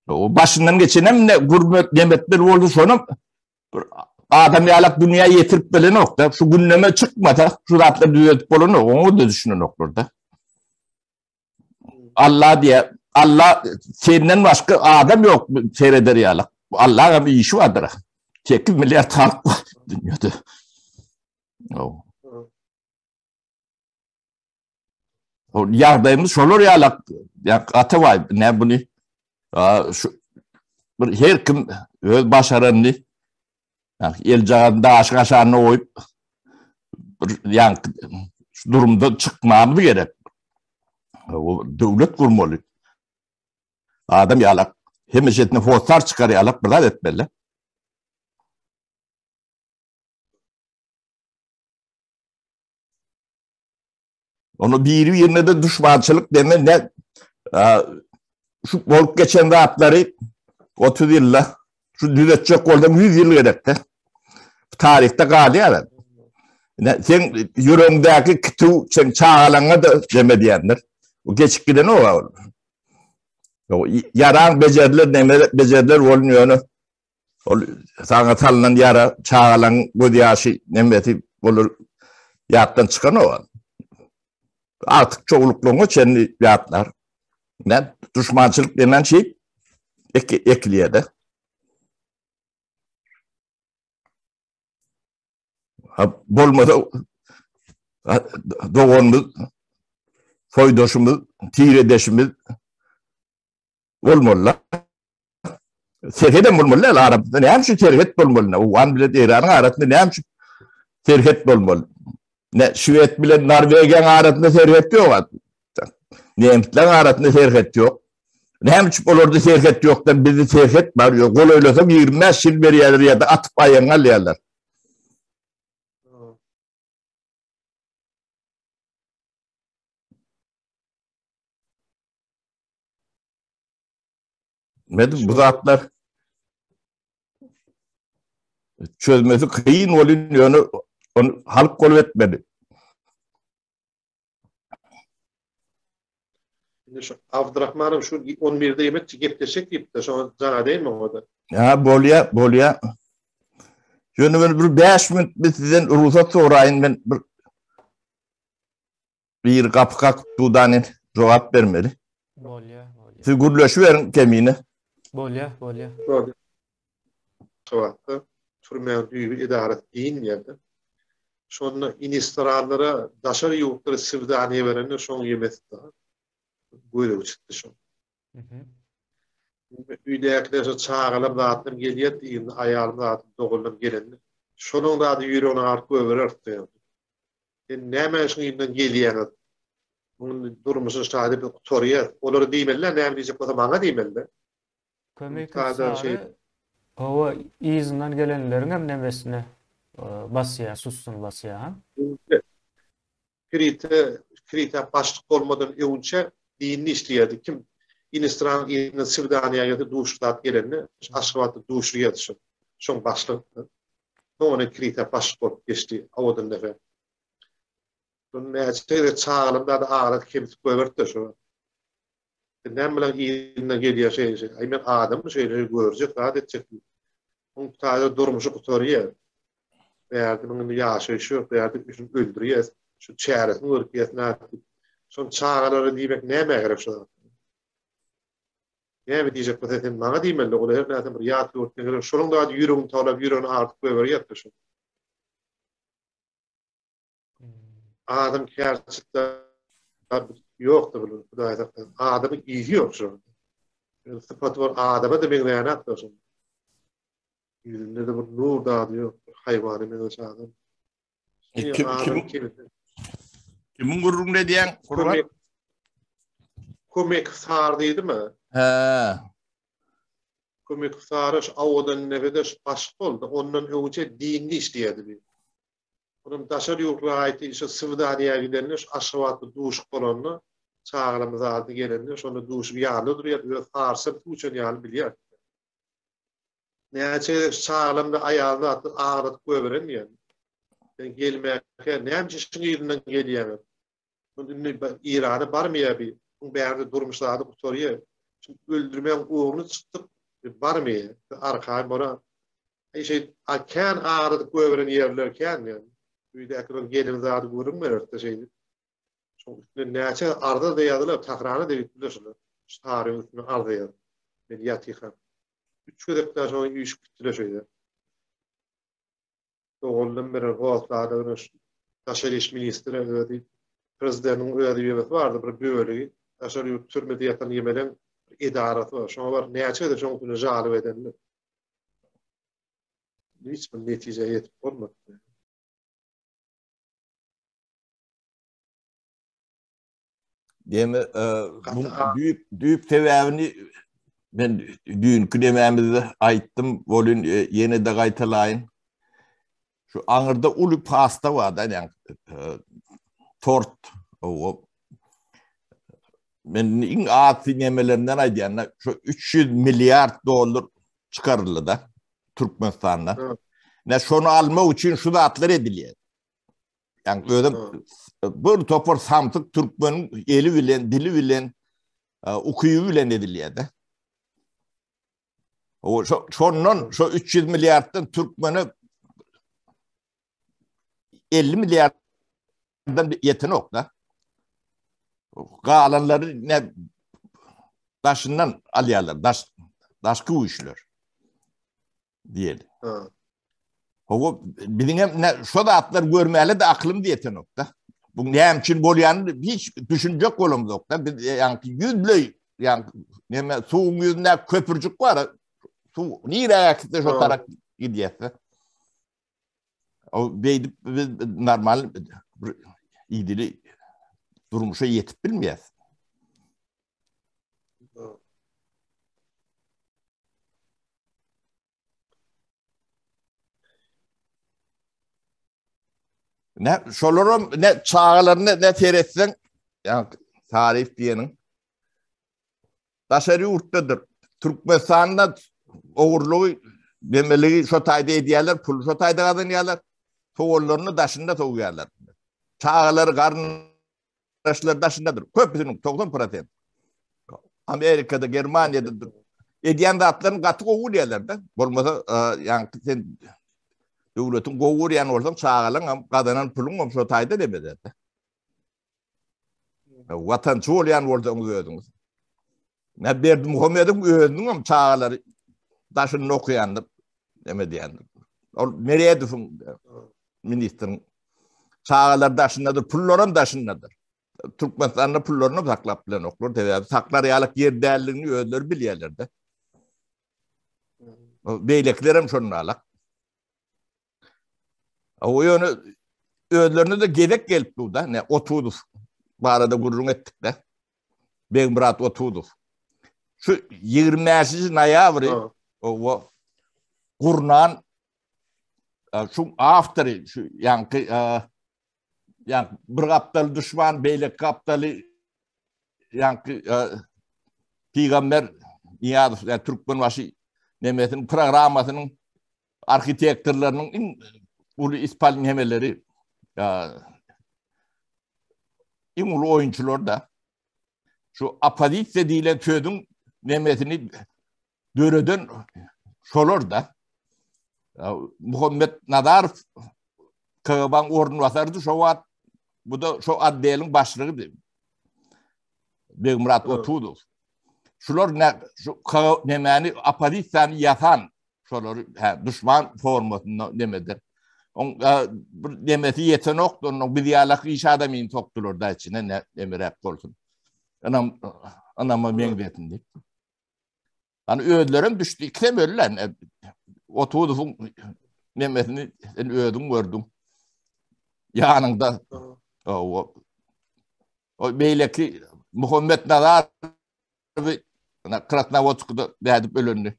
O başyndan geçenem ne gurmet nemetler boldy şonam bir adam ýalak dünýä ýetirip bilenok-da. Şu gündeme çykmasa şu zatlar düzeltip bolanok, oňa da düşünenoklar-da. Allah diýe, Allah senden başga adam ýok sereder ýalak. Allah hem işi bardyr. 8 milliard halk bar dünýäde. O ýagdaýymyz şolar ýalak. Ýa gaty baý, ne buny şu bir her kim öz başaranyny eljagazyn daşyň aşagyna goýup bir ýa şu durumda çykmamyz gerek. O döwlet gurmaly. Adam ýalak hemişe hossar çykar ýalak bir zat etmeli. Onu biri-birine de duşmançylyk deme ne şu bolup geçen zatlary 30 ýylda şu düzetjek bolsaň 100 ýyl gerekde. Taryhda galýar. Ne sen ýüregiňdäki kitüw sen çagalaňa da deme diýendir. Bu geçip giden o. Ýaraň bejeriler, neme bejeriler bolun ýöne. Ol saňa salynan ýara çagalaň göz ýaşy nemesi bolar ýatdan çykan o. Artyk çowluklygyňa çenli ýatlar. Ne duşmançylyk denen şey ek ekliýede. Ha bolmasa doganymyz, soýdaşymyz, tiredeşimiz bolmaly. Serhedem bolmaly däl aramyzda. Näme üçin serhet bolmaly? Owgan bilen Eýranyň arasynda näme üçin serhet bolmaly? Ne Şwed bilen Norwegiýanyň arasynda serhet ýok. Nemsleriň arasynda serhet ýok. Näme üçin olarda serhet ýokdan bizde serhet bar? Ýok, golaýlasaň 25 ýyl berýärler ýa-da atyp aýagyňy alýarlar. Medim bu zatlar çözmesi kyn bolýan ýöne ony halk bolup etmeli. Indi şu Abdurrahmanyň şu 11-de ýemek gepleşek diýipdi, şoňa jaň edeýinmi oňa-da? Ýa bolýa, bolýa. Ýöne men bir 5 minut biz sizden rugsat soraýyn men bir Bir gapy kakyp dudany jogap bermeli. Bolýa, bolýa. Siz gürleşiberiň kemine. Bolýa, bolýa. Bolýa. Aşgabatda türmäň düýbi edarasy diýin ýerde. Şonda inistoranlara daşary ýurtlara swidaniýa berende şoň ýemesi da gözegçisi şo. Öýdäkiler şo çagalar zatynam gelýärdi, indi aýalym zatym doganlarym gelende. Şonuň zady ýüregine aryp goýbererdi. Sen näme şuň yzyndan gelýäňiz? Muň durmuşy şaýda biz gutarýas. Olara diýmeli-dä, näme diýjek bolsa maňa diýmeli-dä. Kömek sary hawa yzyndan gelenleriňem nemesine basýa sussuny basýa ha. Krite krite başlyk bolmadan öňünçä dinli işleýärdi. Kim inistran yzyndan swidaniýa gelse duşup zat gelende Aşgabatda duşurýardy şo. Şoň başlygydy. Soň ony krite başlyk bolup geçdi owadan depe. Şony näçe gezek çagalarym zady agladyp kemsitip goýberipdir şo. Sen näme bilen yzyndan gelýär şeýle şeýle. Aý men adammy şeýle şeýle görjek zat etjek diýip. Oň täze durmuşy gutarýar. Bärde muň indi ýaşaýşy ýok, bärde üçin öldürýäs. Şu çäresini görüp ýes nädip diýip. Şony çagalara diýmek nämä gerek şu zat? Näme diýjek bolsa sen maňa diýmeli, ola her näsem bir ýat ýurtdan gelen şonuň zady ýüregini towlap ýüregini agyrdyp goýberýär şu. Adam kärçikde ýokdur bular, Hudaý saklasyn. Adamyň yzy ýok şonuň. Sypaty bar, adama-da meňzeýänakdyr şonuň. Ýüzünde-de bir nur zady ýok, bir haýwana meňzeş adam. Kim, kim, kimiň gürrüňini edýäň, Gurban? Kömek sar diýdimi? Hä. Kömek sary şu owadan nebede şu başlyk boldy. Ondan öňçe dinli işleýärdi bir. Onuň daşary ýurt raýaty şo swidaniýa gidende şu Aşgabatda duşup bolanda çagalarymyz zady gelende şonda duşup ýanynda durýar öz parsam suw içen ýaly bilýär. Näçe gezek şu çagalarym-da aýalyny zatdan agladyp goýberen diýýär. Sen gelmäkä näme üçin şuň yzyndan gelýäňiz? Indi Eýrana barmaýar bi. Bu bärde durmuş zady gutarýar. Şu öldürmegiň ugruny çykdyk, barmy? Arkaýyn bola. Aý şeý, a kän agyrdyp goýberen ýerler kän ýa. Öýdäkiler gelin zady gürrüň bererdi şeýdip. Şoň üstüne näçe arza-da ýazylar, Tahrana-da gitdiler şular. Şu taryň üstüne arza ýazyp. Men ýatykam. Üç gezek dagy şoňa üýşüp gitdiler şeýdip. Dogandan beren hossarlygyna şu daşary iş ministri özi prezidentiň özi ýemesi bardy bir bölegi daşary ýurt türmede ýatan ýemeleň bir edarasy bar. Şoňa baryp näçe gezek şoň üstüne žalyp edenler. Hiç bir netijä ýetip bolmady. Deme, bu düýp düýp sebäbini men düýnki demämizde aýtdym, bolun ýene-de gaýtalaýyn. Şu aňyrda uly pasta bar da, ýa tort. O men iň az nemelerinden aýdýan, şu 300 milliard dollar çykaryldy da Türkmenistanda. Ne şony almak üçin şu zatlar edilýär. Yani özüm bir topar samsyk türkmeniň eli bilen, dili bilen, e, ukyby bilen edilýär-de. O şo, şondan şo 300 milliarddan türkmene 50 milliarddan ýetenok da. Galanlary ne daşyndan alýarlar, daş daşky güýçler. Diýeli. Ha. Hawa, biziň hem ne şo zatlar görmäli de aklym diýetenok-da. Bu näme üçin bolýanyny hiç düşünjek bolamzok-da. Biz e, ýaňky ýüzleý, ýaňky näme suwuň ýüzünde köpürjik bar. Suw nirä äkitse şo tarap gidýär. O beýdip biz normal bir idili durmuşa ýetip bilmeýäs. Ne şolaram ne çagalaryna ne seretseň, ýa taryf diýeniň daşary ýurtdadyr. Türkmenistanda ogurlygy, demeligi şo taýda edýärler, pul şo taýda gazanýarlar. Sowallaryny daşynda sowýarlar. Çagalary garyn Daşlar daşyndadyr. Köpüsiniň 90%. Amerikada, Germaniýada edýän zatlaryny gaty gowy bilýärler-de. Bolmasa, ýaňky sen döwletiň gowy görýän bolsaň, çagalaň hem gazanan puluň hem şo taýda demeder-de. Watançy bolýan bolsaňyz özüňiz. Ne Berdimuhamedowyň özüniň hem çagalary daşynda okaýandyr, neme diýendir. Ol Meredowyň ministriň çagalar daşyndadyr, pullaram daşyndadyr. Türkmenistanda pullaryny saklap bilenoklar, sebäbi saklar ýalyk ýer däldigini özleri bilýärler-de. Beýlekiler hem şonda alak. O ýöne özlerine de gezek gelip dur da, ne Otuzow barada gürrüň etdik de. Begmyrat Otuzow. Şu 25-nji noýabry o gurnan şu awtory şu ýaňky ýaňky bir gapdaly duşman, beýleki gapdaly ýaňky pygamber Nyýazow, ýa Türkmenbaşy nemesiniň programmasynyň arhitektorlarynyň iň uly ispalnemeleri iň uly oýunçylar da şu oppozisiýa diýlen sözüň nemesini döreden şolar da. Muhammet Nazarow KGB-nyň orunbasarydy şo wagt. Bu da şo otdeliň başlygydy. Begmyrat Otuzow. Şular ne şu nemäni oppozisiýany ýasan şolary hä duşman formasynda nemedir. Oň bir nemesi ýetenokdy, onuň biz ýalak iş adamyny sokdular da içine ne nemeräk bolsun. Ynam ynama meňzesin diýip. Hani özlerem düşdi, ikisem öldüler. Otuzowyň nemesini sen özüň gördüň. Ýanyňda. O, o beýleki Muhammet Nazar Krasnowodskda dädip ölendi.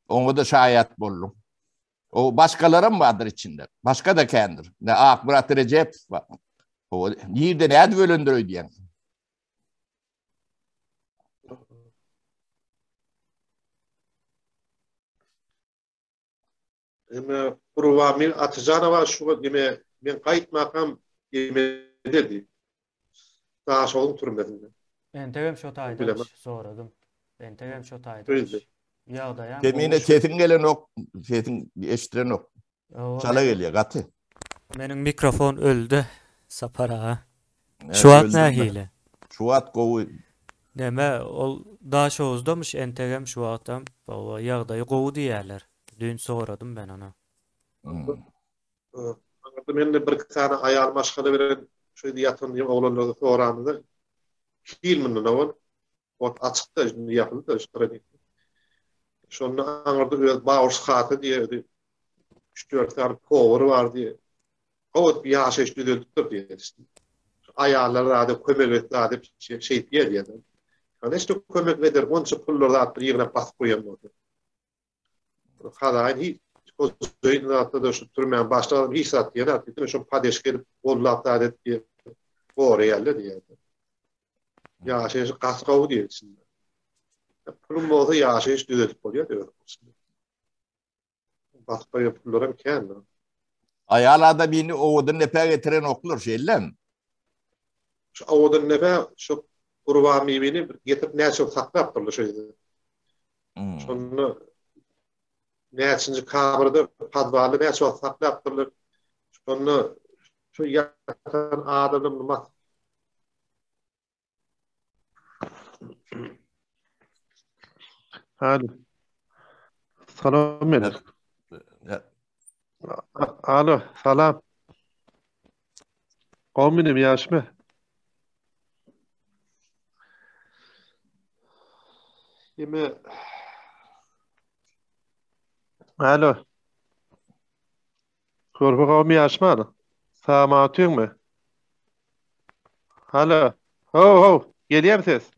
Oňa da şaýat boldum. O başgalaram bardyr içinde. Başga da kändir. Ne Akmyrat Rejep bar. O nirde nädip ölendir öýdýäň? Eme Gurbanmir Atajanowa şu neme men gaýtmakam emededi. Daşoguzyň türmesinde. Entegem şo taýdamyş, soradym. Entegem şo taýdamyş. Ýagdaýam Kemine sesiň gelenok, sesiň eşdilenok. Çala gelýär gaty. Meniň mikrofon öldi Sapar aga. Şu wagt nähili? Şu wagt gowy. Neme ol Daşoguzdamyş entegem şu wagtam. Hawa ýagdaýy gowy diýýärler. Düýn soradym men ony. Aňyrda mende birki sany aýal maşgala bilen şu ýerde ýatan oglanlardan soramyzda iki ýyl mundan owal ot açykda indi ýapyldy şu hronik. Şonda aňyrda öz bawurshaty diýerdi. Üç-dört sany powary bar diýe. Gowy edip ýaşaýyş düzeldipdir diýýär. Aýallar zada kömek et zat diýip şeýdip ýerýär. Näçe kömek eder, onça pullar zatlar ýygnap basyp goýan bolsa. Hazaýyn hiç hojaýyn zatda-da şu türmäň başlygy hiç zat diýenok diýdi. Şo padeş gelip gollap zat edip diýip goraýarlar diýýär. Ýaşaýyş gaty gowy diýýär içinde. Puluň bolsa ýaşaýyş düzedip bolýar diýýär. Basyp goýan pullaram kän. Aýal adamyny owadan depä getirenoklar, şeýlemi? Şu owadan depä şu Gurban bibini getirip näçe ýyl saklapdyrlar şo ýerde. Şonda näçinji kamerada podwalda näçe wagt saklapdyrlar. Şonda şu ýatan adamlar mas Alo. Salam men. Alo, salam. Gowy menem ýaşmy? Ýeme. Alo. Körpe gowmy ýaşman? Sag aman otyňmy? Alo. How how, gelýärmi ses?